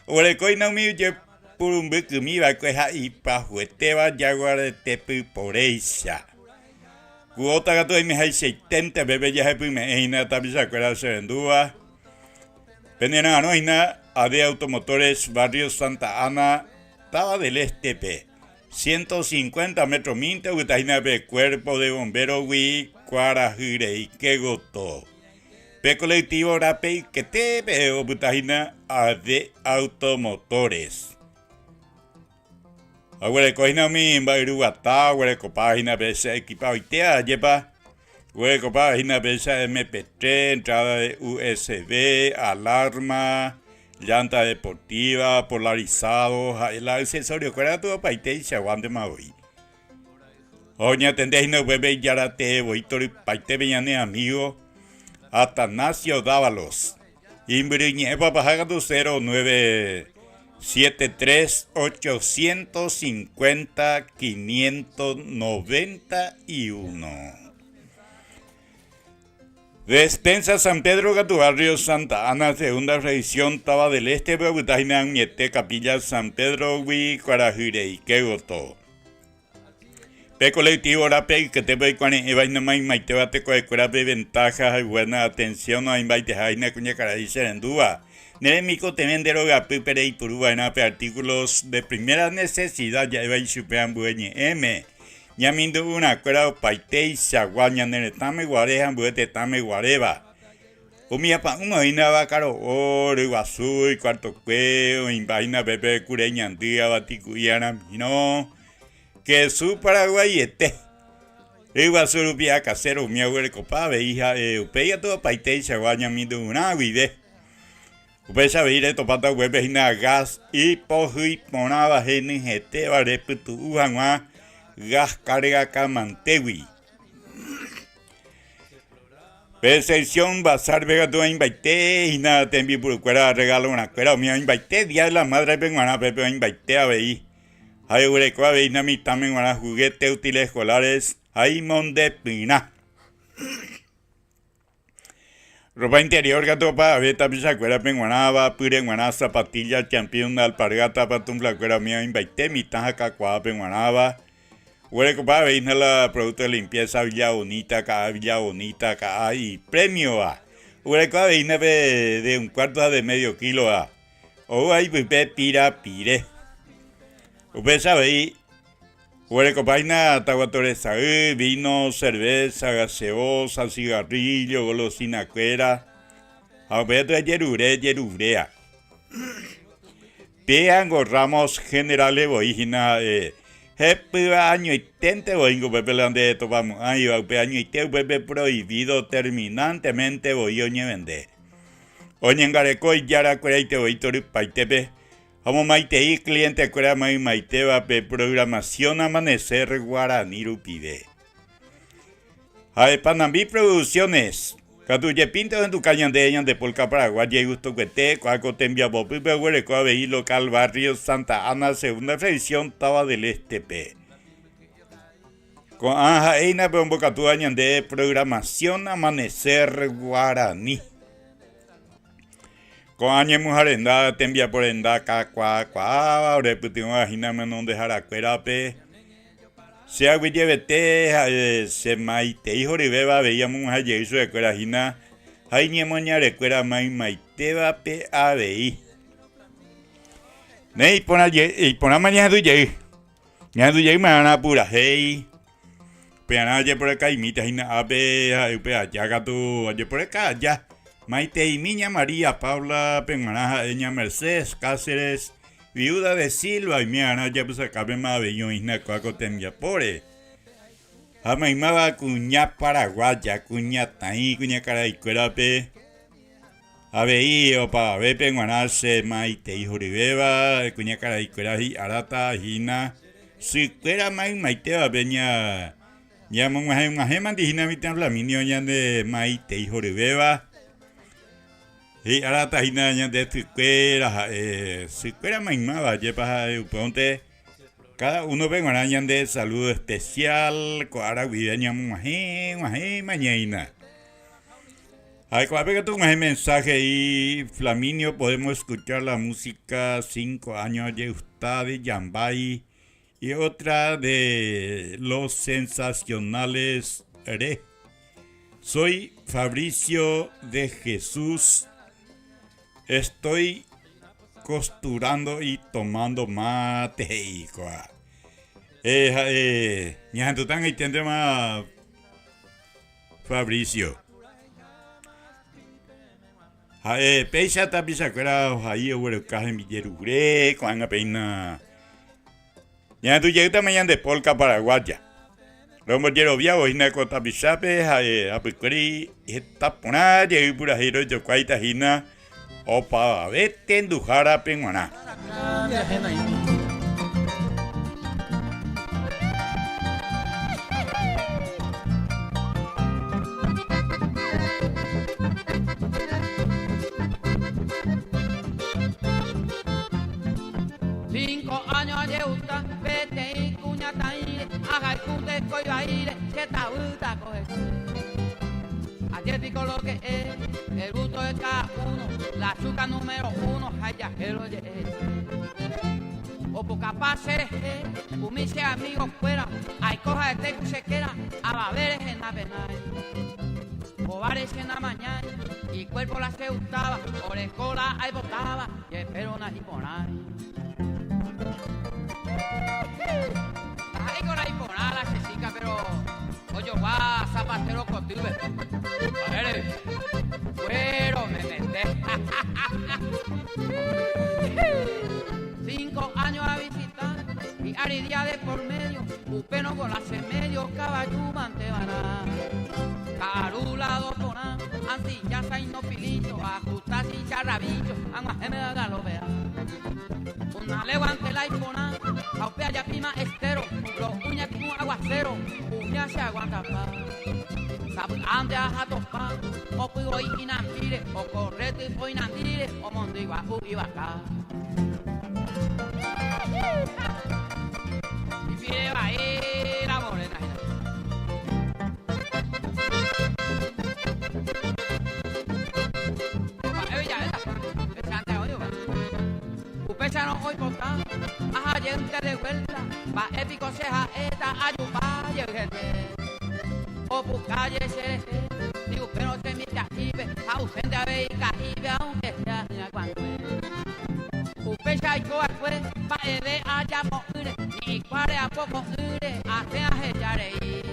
Speaker 3: Oguereko hína umi ojepurumbykymi va'ekue ha ipyahuetéva jaguarete pyporéicha. Cuota katu oimehaichaiténte pépe jahepyme'ẽ hína tapichakuéra cherendúva. Penera'arõ hína AD Automotores, barrio Santa Ana, Táva del Este-pe. 150 metro-mínte opyta hína pe Cuerpo de Bombero-gui kuarahyreike gotyo. Pe colectivo rape yketépe opyta hína AD Automotores. Oguereko hína umi mba'yruguata, oguerekopa hína pe che equipaoitéva, ajépa? Oguerekopa hína pe che MP3, entrada de USB, alarma, llanta deportiva, polarizado, ha'e la accesorio kuéra katu opaite ichaguántema voi. Oñatende hína upépe ijára tee voi torypaitépe ñane amigo Atanasio Dávalos. Imbyry ñe'ẽ papaha katu 09 73 850 591. Despensa San Pedro katu barrio Santa Ana segunda fracción Táva del Este-pe opyta hína ag̃uiete Capilla San Pedro-gui kuarahy reike gotyo. Pe colectivo rape yketépe oikuare'ẽva hína maymaitéva tekohekuérape ventaja ha buena atención oĩmbaiteha hína kuñakarai che rendúva. Ne remikotevẽ nde rogapýpe reipuru va'erã pe artículos de primera necesidad ja'éva ichupe ambue ñe'ẽme. Ñamindu'urãkuéra opaiteichagua ñane retãme guare ha ambue tetãme guaréva. Umi apa'ũme oĩna vakaro'o, ryguasu, ikuartokue, oĩmba hína pépe kure ñandy, avatiku'i aramirõ, kesu paraguaiete. Ryguasu rupi akaséro umi oguerekopa avei ha'e upéi katu opaiteichagua ñamindu'urã guive. Upéicha avei retopáta upépe hína gas ipohýi porãva henyhẽtéva repytu'u hag̃ua gas kárga kamantégui. Pe sección Bazar-pe katu oĩmbaite hína tembipurukuéra regalorãkuéra, umi oĩmbaite Día de la Madre-pe g̃uarã pépe oĩmbaite avei. Ha oguereko avei hína mitãme g̃uarã juguete, útiles escolares ha imondepyrã. Ropa interior katu opavave tapichakuérape g̃uarãva, pýre g̃uarã, zapatilla, champion, alpargata, patumplakuéra umi oĩmbaite mitã ha kakuaápe g̃uarãva. Oguerekopa avei hína la producto de limpieza Villa Bonita, ka'a Villa Bonita, ka'a ipremiova. Oguereko avei hína pe de un cuarto ha de medio kilo-va. Oúva ipype pirapire. Upéicha avei oguerekopa hína taguato resay, vino, cerveza, gaseosa, cigarrillo, golosina-kuéra. Ha upéva tuajerure jeruréa. Péango Ramos Generales voi hína ha'e hepýva añoiténte voíngo upépe la nde topamo'ãiva, upe añoite upépe prohibido terminantemente voi oñevende. Oñangareko ijarakueraite voi torypaitépe ha omomaitei cliente-kuéra maymaitéva pe programación Amanecer Guarani rupive. Ha'e Panambi Producciones, katu jepínte ohenduka ñande ñande polka paraguaya igustokuete, ko'ã ko tembiapopýpe oguereko avei local barrio Santa Ana segunda fracción Táva del Este-pe. Ko'ã ha'éina pe ombokatúva ñande programación Amanecer Guarani. Ko'ã ñemuharenda tembiaporenda kakuaakuaáva orepytyvõva hína menondeharakuérape. Che aguyjevete ha che maitei horyvéva avei amog̃uahẽ jey chupekuéra hína ha iñemoñarekuéra maymaitévape avei. Néi, iporã jey, iporãma ñahendu jey. Ñahendu jey maerã purahéi. Upearã ajeporekaimíta hína ápe ha'e upe aja katu ajeporeka aja. Maiteimi ña María Paula peg̃uarã ha'e ña Mercedes Cáceres viuda de Silva oime'arã ojapysakápema avei oĩhína kua ko tembiapóre. Ha maymáva kuña paraguaya, kuñataĩ, kuñakaraikuérape avei opavavépe g̃uarã che maitei horyvéva, kuñakaraikuéra hi'árata hína sykuéra maymaitévape ña ñamog̃uahẽg̃uahẽmandi hína mitã Flaminio ñande maitei horyvéva. Hi'árata hína ñande sykuéra ha'e sykuéra maymáva ajépa ha'e upévonte káda únope g̃uarã ñande saludo especial ko ára guive ñamog̃uahẽ g̃uahẽma ñaína. Ha ko'ápe katu og̃uahẽ mensaje he'i Flaminio podemos escuchar la música cinco años ajegusta de Yambay y otra de los sensacionales re. Soy Fabricio de Jesús. Estoy costurando y tomando mate he'i kóa. Eh, ha'e ñahendutangaiténtema Fabricio. Ha'e péicha tapichakuéra ohai ogueroka hembijerure ko'ág̃a péina ñahendu jeýtama ñande polka paraguaya. Rombojeroviávo hína ko tapichápe ha'e hapykuéri heta porã jey purahéi rojokuáita hína opavave tenduhárape g̃uarã.
Speaker 12: Cinco años ajegusta peteĩ kuñataĩre ahayhu teko ivaíre che tavýta ko hese. Aje piko lo que es el gusto de cada uno, la chuca número uno ha ijajero je'e hese. Opokapa che rehe umi che amigo kuéra aiko ha'ete ku che kéra avave rehe napenái. Hováre che namañái, icuerpo la che gustáva, oreko la aipotáva, jepéro na'iporãi. Ndaha'éiko la iporã la che chica pero ojogua zapatero kotýpe. Mba'ére? Cuero memete. Cinco años a visitar hi'ári día de por medio, upérõ ko la che medio kavaju mante va'erã. Ka'aru lado porã, ansilla saino pilillo, ajusta chicharra bicho, ag̃uahẽme agalopea. Una legua ante la iporã, ha upe ajapíma estero, ro'u ñaku'ũ aguacero, umía che aguantapa. Sapy'ánte aha topa, opyvoi inambíre, okorre typo inandíre, omondýi gua'u ivaka. Ipire vai la morena hína. Mba'e ja'éta, pechánte oĩva. Upéicharõ oipota aha jeýnte de vuelta, mba'e piko che ha'éta ajupa jey hese. Opuka je che rehe, ni upérõ che mitã'ípe, ha upénte avei ka'ípe aunque sea hyakuãngue. Upéicha aiko va'ekue mba'eve ajapo'ỹre, ni ikuáre apoko'ỹre, asẽ aheja rei.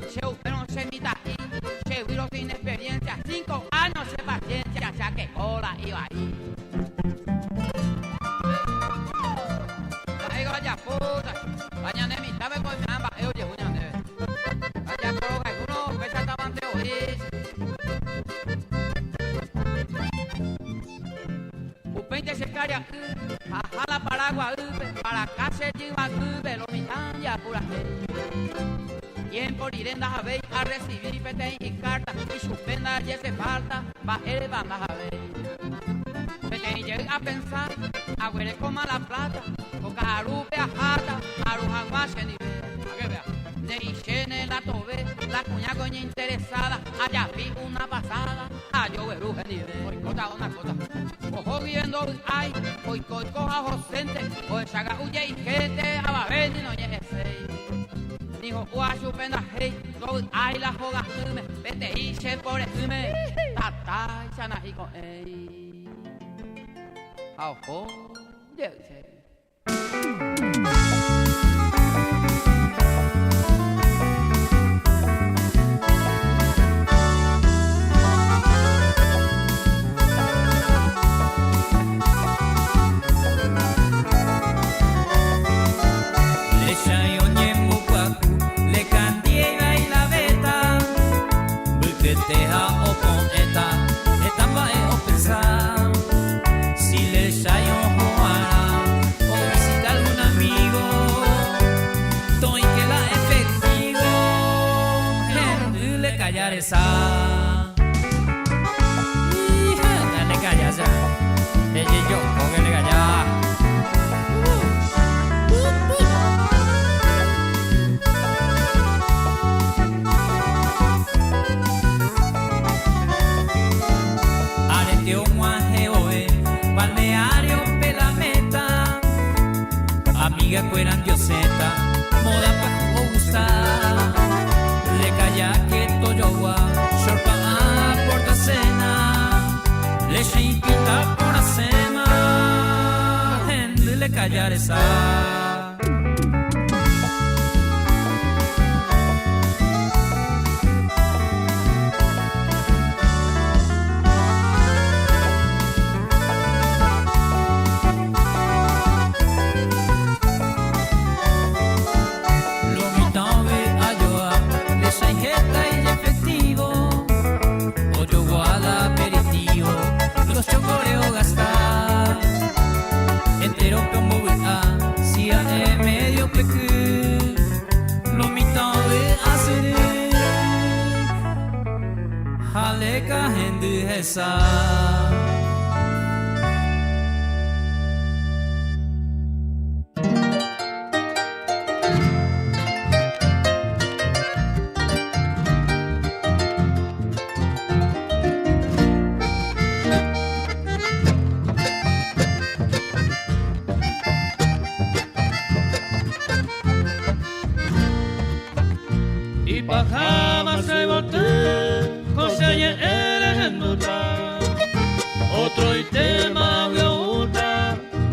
Speaker 12: Che upérõ che mitã'i, che výro sin experiencia, cinco años che paciencia, chakeko la ivai. Mba'éiko ajapóta, ha ñane mitãme ko oime'ã mba'e ojehu ñandéve. Ajaporohayhúrõ upéicha tavante voi. Upéinte che karia'y aha la Paraguaýpe, Paraka che jyvaguýpe lo mitã japurahéi. Tiempo rire ndahavéi arrecibi peteĩ icarta, ichupe ndaje che falta, mba'érepa ndahavéi. Peteĩ jey apensa, aguerekóma la plata, ko ka'arúpe aháta aru hag̃ua che ndive. Nde'ichéne la tove, la kuña ko iñinteresada, ajapi una pasada, ajogueru hendive. Oikóta una cosa. Oho guive ndovy'ái, oiko oiko ha ohosénte, ohechaga'u jeikénte avave ni noñe'ẽséi. Ni ho'úva chupe ndahéi, ndovy'ái la hoga'ỹme, peteĩ che pore'ỹme, tatáicha na'iko'ẽi. Ha oho jey che.
Speaker 13: Le oñembopyahu, le kandie ilaveta, mbykyete ha opo'ẽta, heta mba'e opensa. Si le oho'arã ovisita algún amigo, toĩke la efectivo, hendy le kalla resa. Hija, le kalla ya. Ejejoko que le kalla. Arete og̃uahẽvove balneario pe la meta, amiga kuéra ndiosẽta, moda pyahu ogusta. Le kallake tojogua, shortpa'a porta cena. Leche ipinta porãséma hendy lekaja resa. Lo mitã ovy'ajoa lechãi heta ijefectivo, ojogua la aperitivo, los chokore ogasta. Entérope ombovy'a, si ha'e medio peky, lo mitã ovy'a syry, ha leka hendy hesa.
Speaker 11: Ipaháma che yvoty ko che ñe'ẽ rehendúta, otroitémagui oúta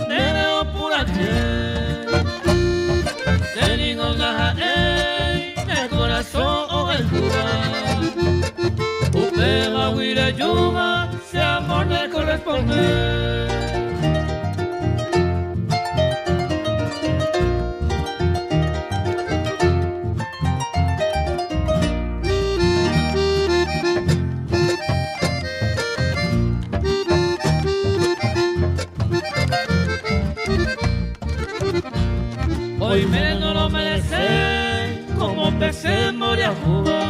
Speaker 11: ndéve opurache. Che ningo ndaha'éi ne korasõ ohayhúva, upévagui rejúva che amor ne corresponde. Oimérõ no lo merecéi como pe che mboriahúva,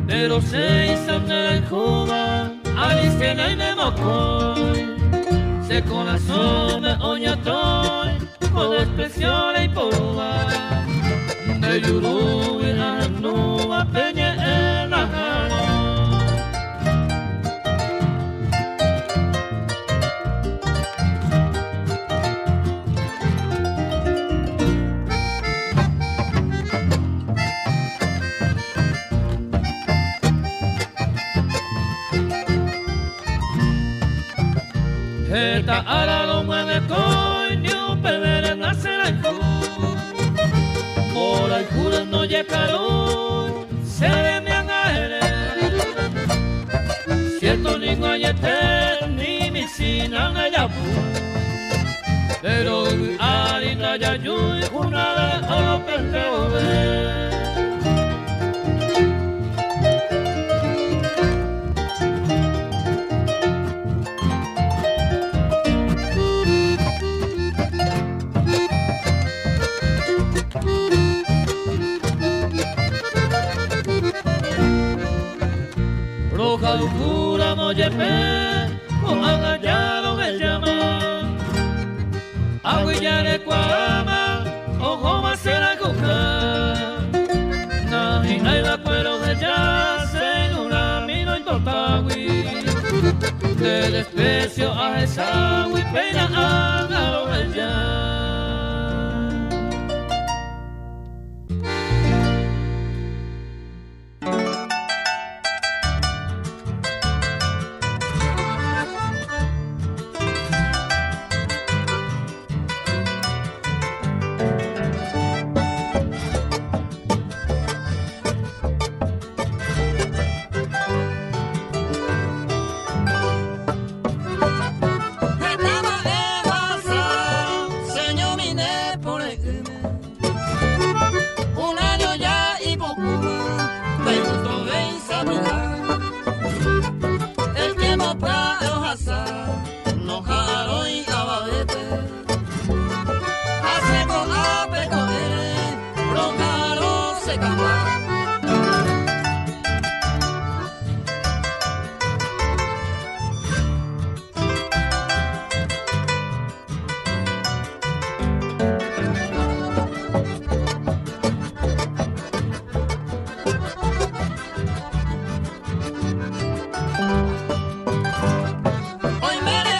Speaker 11: péro chéicha nderayhúva aníkena aime mokõi. Che korasõme oñatõi ko desprecio reiporúva, nde jurúgui ahendúva pe ñe'ẽ nahárõ. Heta ára romyangekói ni upevére nacherayhu, mborayhúre ndojekarúi che remiangahere. Cierto ningo añete ni michĩ nandejapu, péro yvy ári ndajajúi una vez oropente vove. Rohayhúramo jepe ko'ág̃a ja rohecháma, aguyje rekuaáma ohóma che rayhuka. Nahi'ãiva'ekue roheja segurami roipotágui, nde desprecio ahechágui péina ág̃a roheja.
Speaker 6: Heta mba'e ohasa che ñomine pore'ỹme. Un año ya ipukúma ndaigustovéi sapy'a. El tiempo pya'e ohasa noha'arõi avavépe. Ha che ko'ápe ko'ẽre roha'arõ che kamba. Oimérõ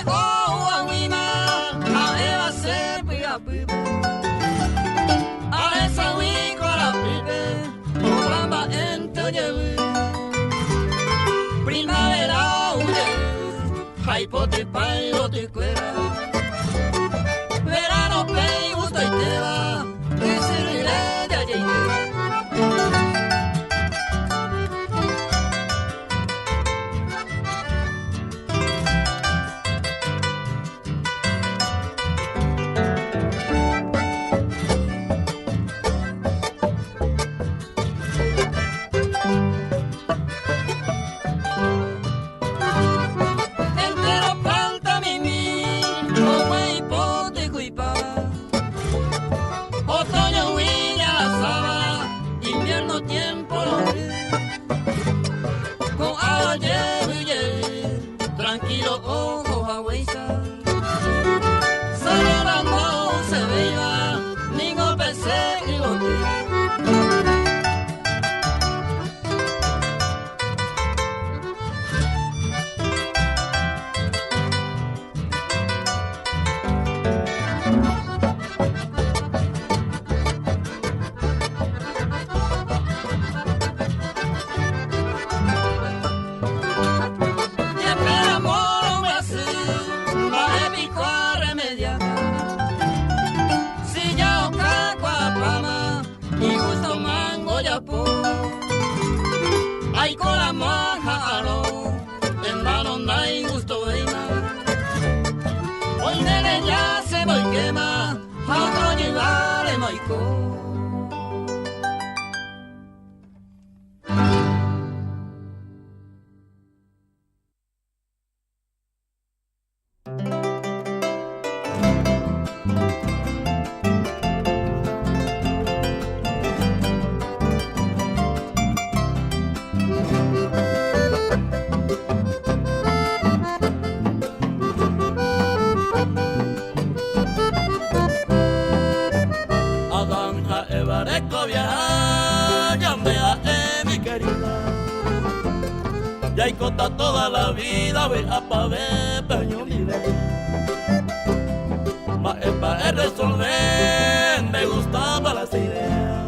Speaker 11: Ha ipotypa yvotykuéra. Verano-pe igustoitéva ysyryre jajeity. Entero planta mimi, ogue ipoty kuipa. Otoño huilla asaba, invierno tiempo rory. Ko'ã jevy jey, tranquilo oho haguéicha. Solo no se veía, ningo pese yvoty. Jepe ramo rombyasy, mba'e piko arremediáta. Si ya okakuaapáma, igusto mango japo. Aiko ramo aha'arõ, hermano ndaigustovéima. Oimérõ ja chemboykéma, ha otro jyvárema oiko. Adán ha Eva rekovia ñande ha'e mi querida Jaikóta toda la vida vy'apavẽ oñondive Mba'épa erresolve nde gustaba la idea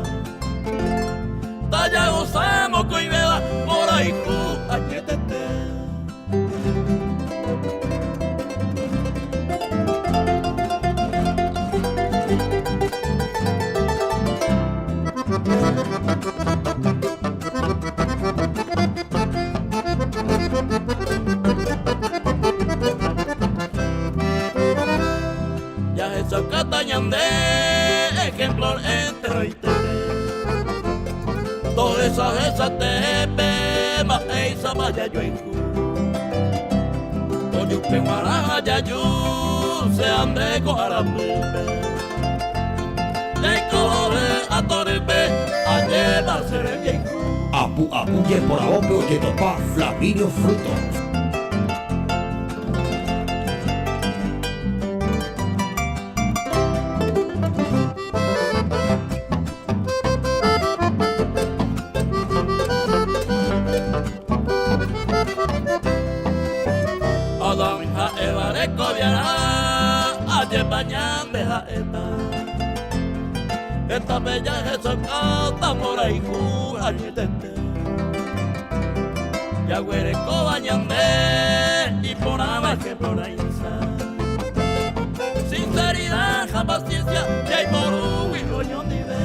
Speaker 11: Tajagosa mokõivéva mborayhu añetete. Jahechaukáta ñande ejemplo enteroitépe. Tohecha hesatépe mba'éichapa jajoayhu. Ojupe g̃uarã ha jaju che ha nde ko arapýpe. Jaikove atorýpe ajépa che rembiayhu.
Speaker 8: Apu apu jeporavópe ojetopa Flaminio Frutos.
Speaker 11: Adán ha Eva rekoviarã ajépa ñande ha'éta. Hetápe jahechaukáta mborayhu añetete. Jaguerekóva ñande iporãva ejemplo-rãicha. Sinceridad ha paciencia jaiporúgui oñondive.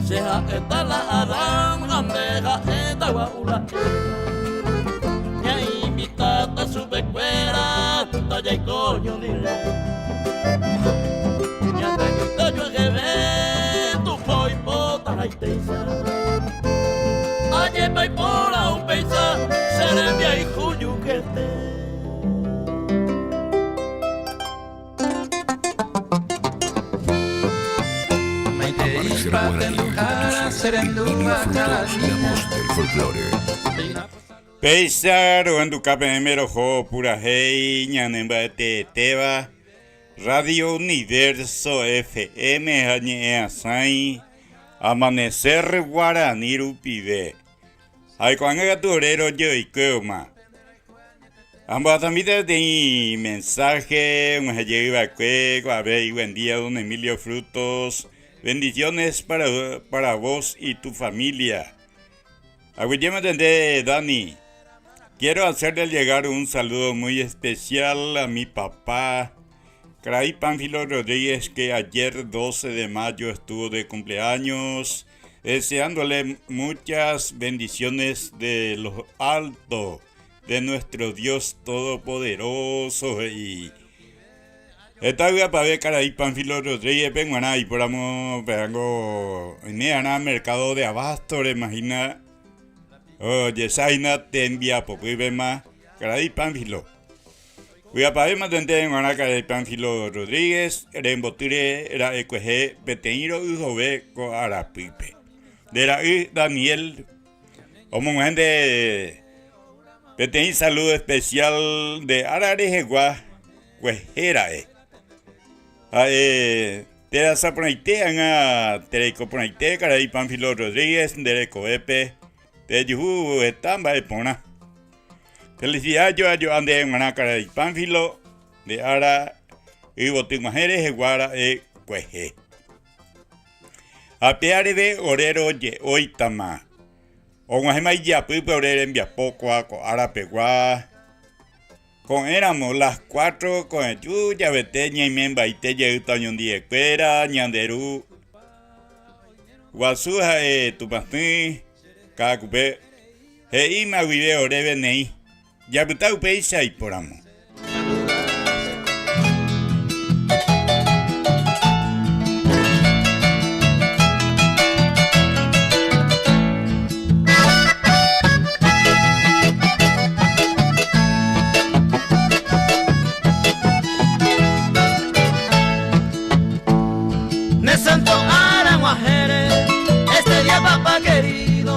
Speaker 11: Che ha'éta la Adán ha nde ha'éta gua'u la Eva. Ñainvitáta chupekuéra tajaiko oñondive. Ñande ñoite ojueheve Tupã oipota haitéicha. Ajépa ipóra upéicha che rembiayhu jukete.
Speaker 2: Amanecer Guaraní conduce Emilio Frutos, la voz del folclore.
Speaker 3: Péicha rohenduka peẽme roho purahéi ñane mba'eteetéva Radio Universo FM ha ñe'ẽasãi Amanecer Guarani rupive. Ha ko'ág̃a katu ore rojoykéoma. Ambohasamíta peteĩ mensaje og̃uahẽ jey va'ekue ko'ápe Buen día don Emilio Frutos, bendiciones para, para vos y tu familia. Aguyjémante nde Dani. Quiero hacerle llegar un saludo muy especial a mi papá, Cray Pánfilo Rodríguez, que ayer 12 de mayo estuvo de cumpleaños, deseándole muchas bendiciones de lo alto de nuestro Dios Todopoderoso he'i. Heta vy'apave karai Pánfilo Rodríguez-pe g̃uarã aipóramo pévango oime'arã mercado de abasto remahína ojesáhina tembiapopýpema karai Pánfilo. Vy'apave mantente g̃uarã karai Pánfilo Rodríguez rembotýre ra'ekuehe peteĩ ro'yhove ko arapýpe. Nde ra'y Daniel Omog̃uahẽ nde peteĩ saludo especial nde ára rehegua kuehe ra'e. Ha'e terasa porãite ág̃a tereiko porãite karai Pánfilo Rodríguez nde rekovépe tejuhu heta mba'e porã. Felicidad jo'a jo'a nde g̃uarã karai Pánfilo nde ára yvoty g̃uahẽ rehegua ra'e kuehe. Ha pe areve ore roje'óitama, og̃uahẽma ijapýpe ore rembiapo kóa ko ára pegua. Ko'ẽramo las cuatro ko'ẽju javete ñaimembaite jeýta oñondive-kuéra ñande Ru Guasu ha'e Tupãsy Ka'akupe he'íma guive oréve neĩ. Japyta upéicha ipóramo.
Speaker 11: Ne santo ára g̃uahẽre este día papá querido.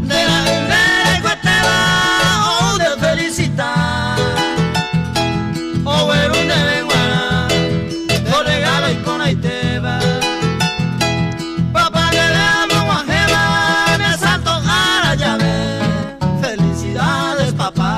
Speaker 11: Nde ra'y nde reikuetéva ou nde felicita, ogueru ndéve g̃uarã ko regalo iporãitéva. Papá ndéve amog̃uahẽva ne santo ára jave, felicidades papá.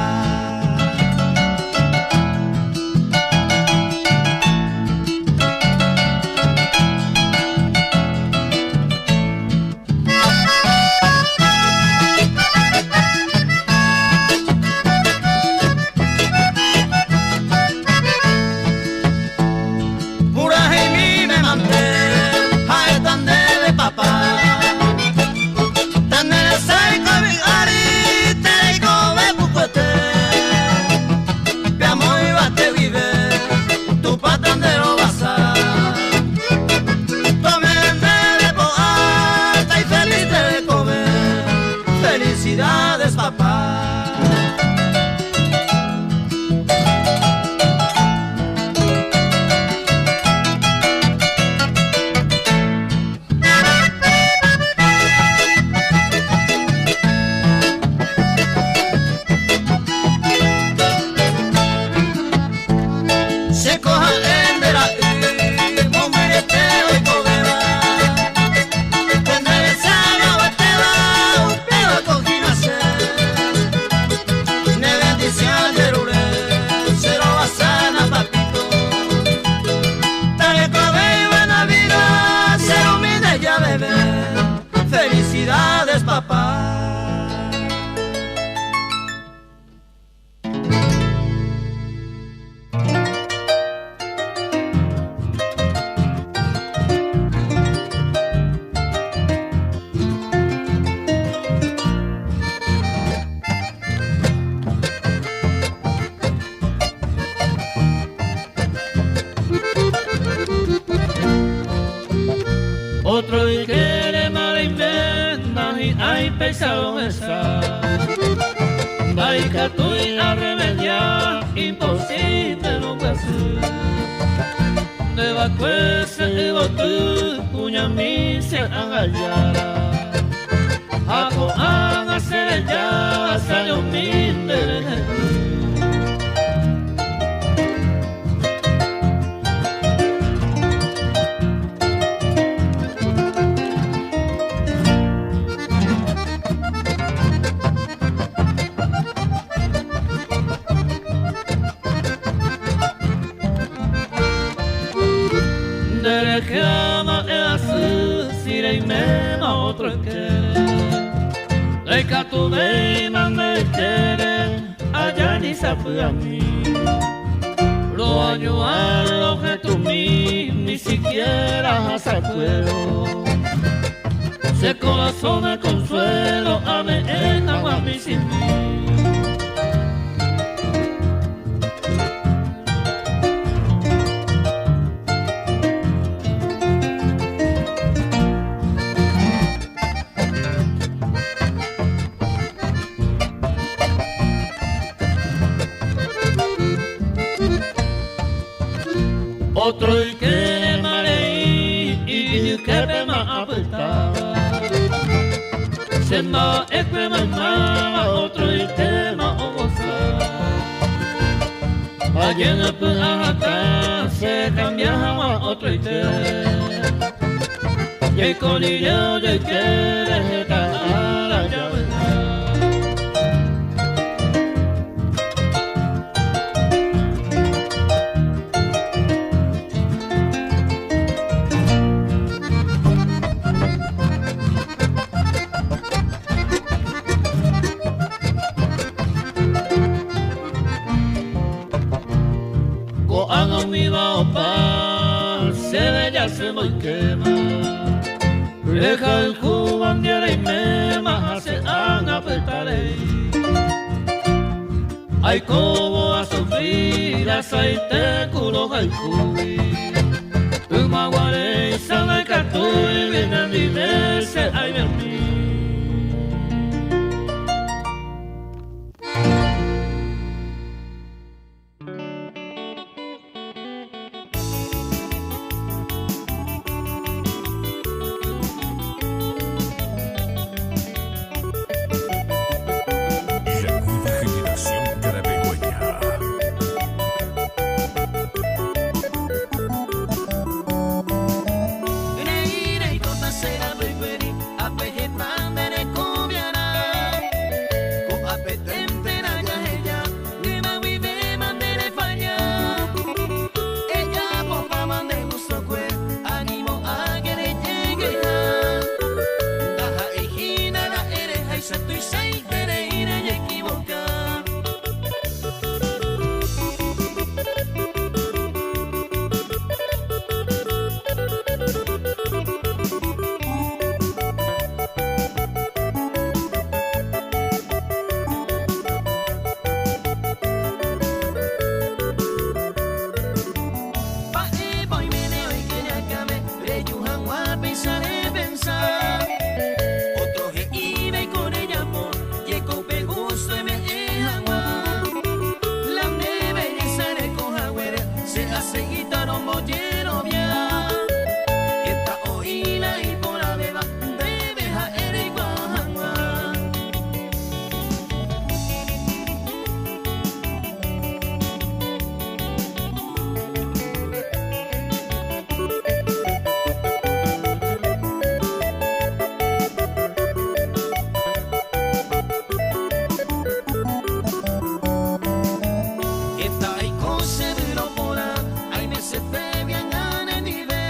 Speaker 11: Puraheimíme mante ha'éta ndéve papá. Taneresãi ko yvy ári tereikove pukuete. Pe amo yvate guive Tupã tanderovasa. Tome'ẽ ndéve po'a taifeliz nde rekove. Felicidades papá. Chéko ha'e nde ra'y mombyrete oikovéva, pe nde resa g̃uaguetéva upéva ko hína che. Ne bendición jerure che rovasána papito. Tarekove buena vida che humilde javeve. Felicidades papá. Otro ykére mareime nahi'ãi péicha rohecha. Ndaikatúi arremedia imposible rombyasy. Nde vakue che yvoty kuñami che ánga jára. Ha ko'ág̃a che reja asajomi nde rehe'ỹ. otro ykére. Ndaikatuvéima nde ykére aja ni sapy'ami. Roañuã rohetũmi ni siquiera hasakuévo. Che korasõ de consuelo ame'ẽ hag̃ua michĩmi. Otro ykérema rei ijyképema apyta. Che mba'ekue maymáva otro itéma ogosa. Ajenypy'a hatã che kambia hag̃ua otroite. Jaiko rire ojoykére heta ára javy'a. Ko'ág̃a umíva opa chéve jasy mboykéma. Rehayhúva nde reiméma ha che ág̃a pytarei. Aikóvo asufri rasaite ku rohayhúgui. Ymaguaréicha ndaikatúigui nendive che aimemi.
Speaker 2: La nueva generación carapegueña.
Speaker 6: Rei reikóta che rapykuéri, ape heta nde rekoviarã. Ko'ápe téntena jaheja, yma guivéma nde refalla. Ejapopáma nde gustokue, animo'ãke rejegueha. Ndaha'éi hína ra'e rehaicha tuichaiterei rejekivoka. Mba'épa oiméne oike ne akãme reju hag̃ua péicha repensa? Ótro he'íva iko rejapo jeko upe gusto eme'ẽ hag̃ua. La nde belleza reko haguére che asegíta rombojerovia. Heta oĩ la iporãvéva ndéve ha'e reikuaa hag̃ua. Heta aiko che vyro porã, aimesetégui ág̃a nendive.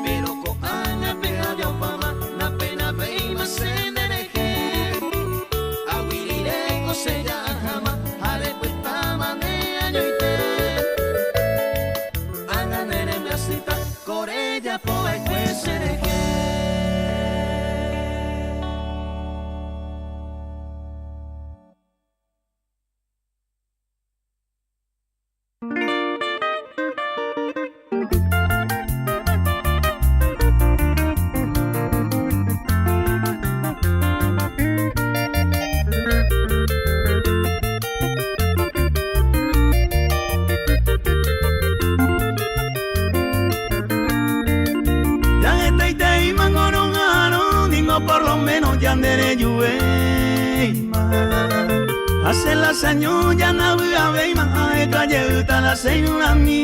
Speaker 6: Péro ko'ág̃a pe ajaopáma, napenavéima che nderehe. Ag̃ui rire ko che ja'aháma ha repytáma ne añoite. Ág̃a ne rembyasýta ko rejapo va'ekue cherehe.
Speaker 1: Ya hetaiteíma roha'arõ ningo por lo menos ya nderejuvéima. Hace la saño ya navy'avéima aheka jeýta la che irũrãmi.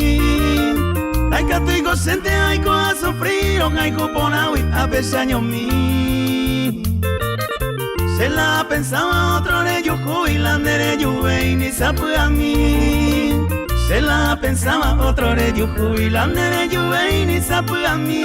Speaker 1: Ndaikatúiko chénte aiko asufrir rohayhu porãgui ápe che añomi. Che la apensáva otro rejuhúi la nderejuvéi ni sapy'ami. Che la apensáva otro rejuhúi la nderejuvéi ni sapy'ami.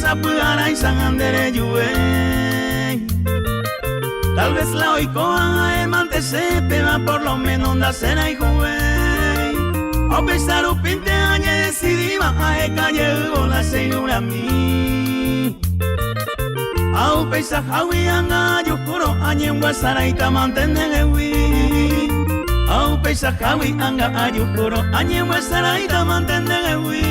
Speaker 1: sapy'arãicha ha nderejuvéi. Tal vez la oikóva ha'émante che péva por lo menos ndacherayhuvéi. Ha upéicha rupínte añedesidíva aheka jeývo la che irũrami. Ha upeichahágui ág̃a ajukúrõ añembyasaraitamante ndehegui. Ha upeichahágui ág̃a ajukúrõ añembyasaraitamante ndehegui.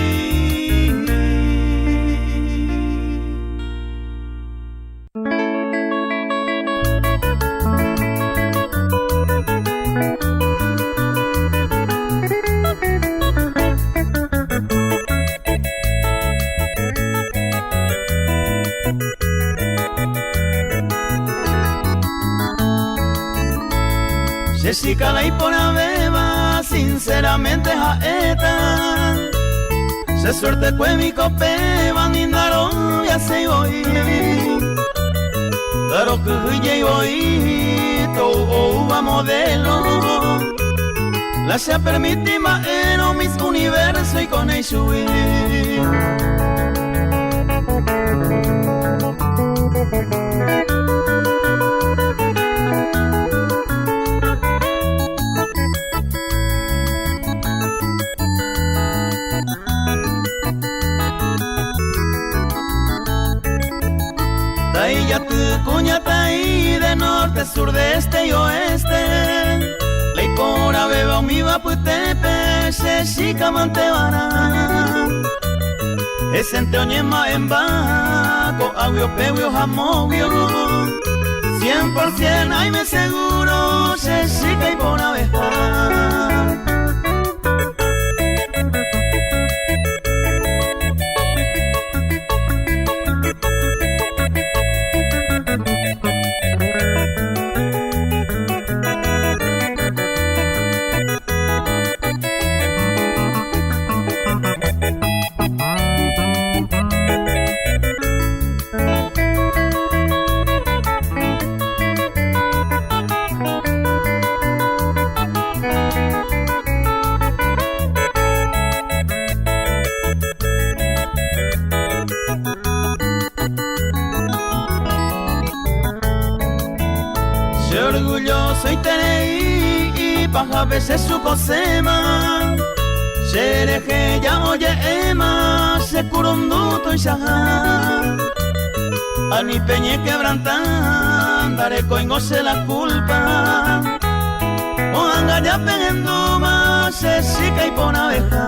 Speaker 1: Che chica la iporãvéva, sinceramente ha'éta. Che suerte kue miko péva ni ndaroviaséi voi. Ndarokyhyjéi voi tou oúva modelo. La che apermiti mba'érõ Miss Universo oikóne ichugui. Ta'ijaty kuñataĩ de norte, sur, de este y oeste. La iporãvéva umíva apytépe che chica manteva'erã. Hesente oñema'ẽmba ko'águio péguio ha móguio. Cien por cien aime seguro che chica iporãveha. Che orgullosoiterei ipahápe che sukosẽma Che rehe ja oje'éma che kurundu tuichaha Ani peñequebranta ndarekoingo che la culpa Ko'ág̃a ja pehendúma che chica iporãveha.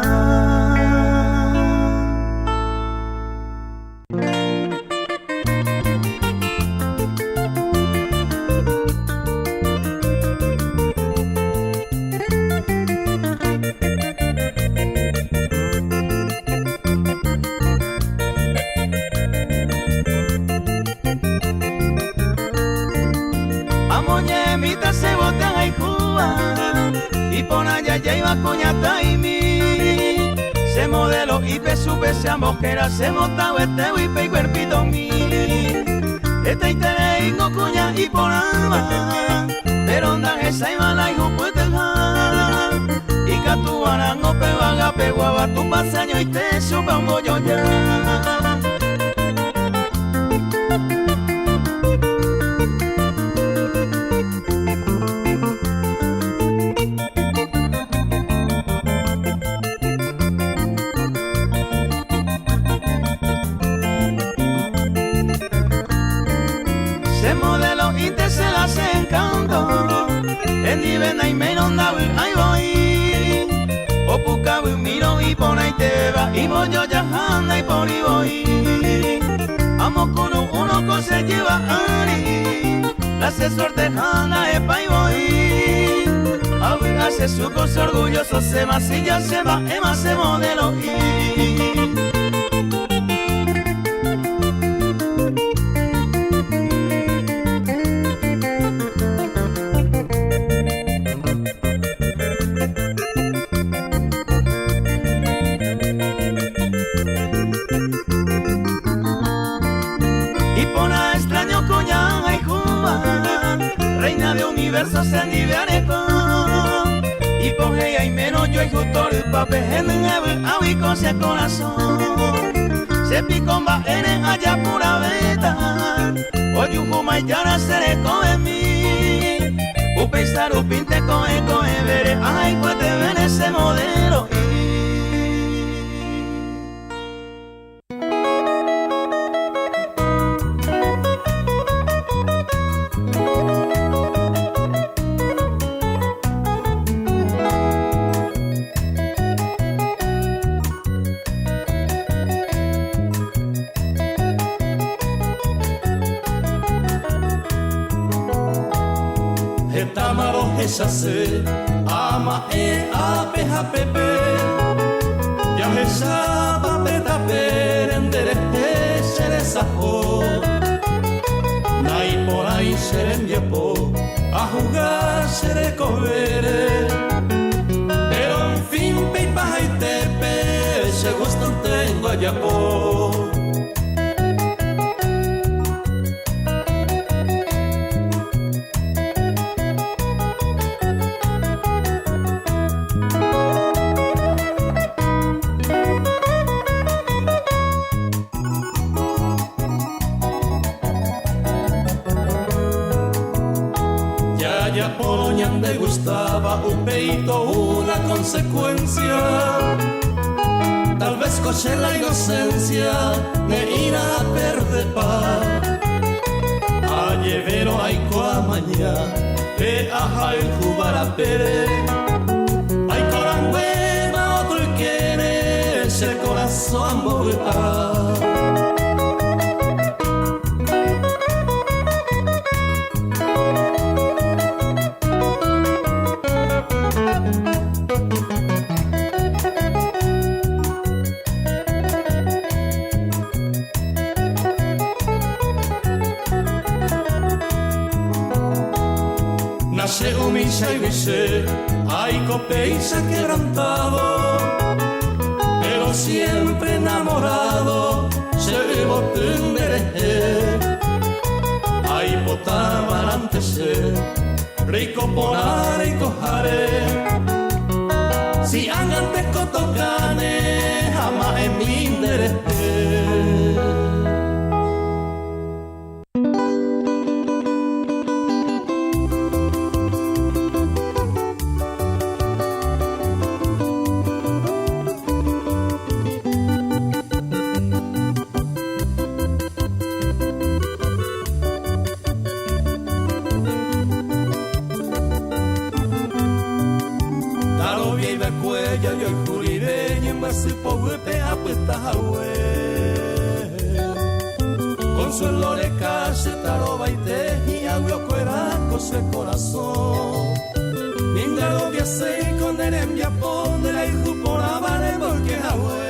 Speaker 1: Amoñe'ẽmíta che bote ahayhúva, iporã jajáiva kuñataĩmi. Che modelo ipe chupe che ambojera che motavyetegui pe ikuerpitomi. Hetaitereíngo kuña iporãva, péro ndahecháiva la ihupytyha. Ikatuvarãngo pe yvága peguáva Tupã che añoite chupe ombojoja. Che modelo ite che la che encanto Hendive naiméirõ ndavy'ái voi Opukavymírõ iporãitéva Imbojojaha ndaipóri voi Amokuru'úrõ ko che jyva ári La che suerteha nda'epái voi Avy'a che chuko che orgulloso Chéva silla che mba'éma che modelo'i. Iporã extraño kuña ahayhúva, reina de universo che ndive areko. Ipohéi aimérõ joayhu torypápe henyhẽ vy'águi ko che korasõ.
Speaker 11: Che piko mba'ére ajapuravéta Ojuhúma ijára che rekovemi Upéicha rupínte ko'ẽ ko'ẽvére Ahaikuetevére che modelo'i.
Speaker 1: Hetáma rohechase ama'ẽ ápe ha pépe Jahechápa pe tapére nderehe che resaho Naiporãi che rembiapo ahuga che rekovére Pero en fin pe ipahaitépe che gustontengo ajapo. Jajapórõ ñandegustáva upéi tou la consecuencia Tal vez ko che la inocencia ne'ĩra aperdepa Ajevérõ aiko amaña pe ahayhúva rapére Aiko ranguéma otro ykére che korasõ ambovy'a. Nace umícha yvyche aiko péicha quebrantado Pero siempre enamorado che yvoty nderehe Aipota marãnte che reiko porã reikoháre Si ág̃ante ko tokáne ha ma'ẽmi nderehe. Ndaroviái va'ekue jajoayhu rire ñembyasy poguýpe apyta hague. Consuelo reka che tarovaite hi'águi okuera ko che korasõ. Ni ndaroviaséi ko ne rembiapo nde rayhu porãva remboyke hague.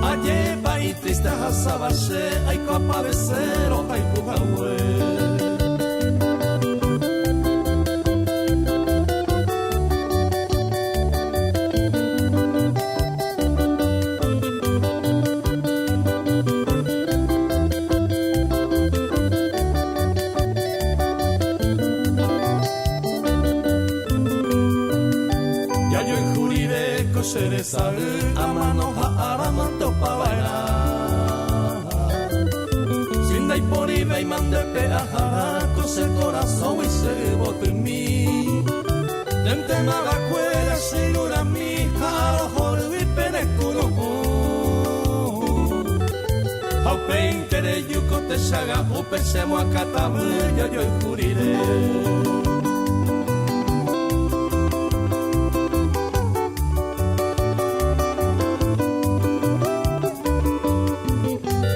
Speaker 1: Ajépa itriste ahasáva che aikuapavese rohayhu hague. Jajoayhu rire ko che resay amano ha áramante opa va'erã. Si ndaiporivéima nde pe'aharã ko che korasõgui che yvotymi. Ndéntema vakuéra che irũrãmi ha arohoryvi pene kuru'ũ. Ha upéinte reju ko techaga'úpe che moakãtavy jajoayhu rire.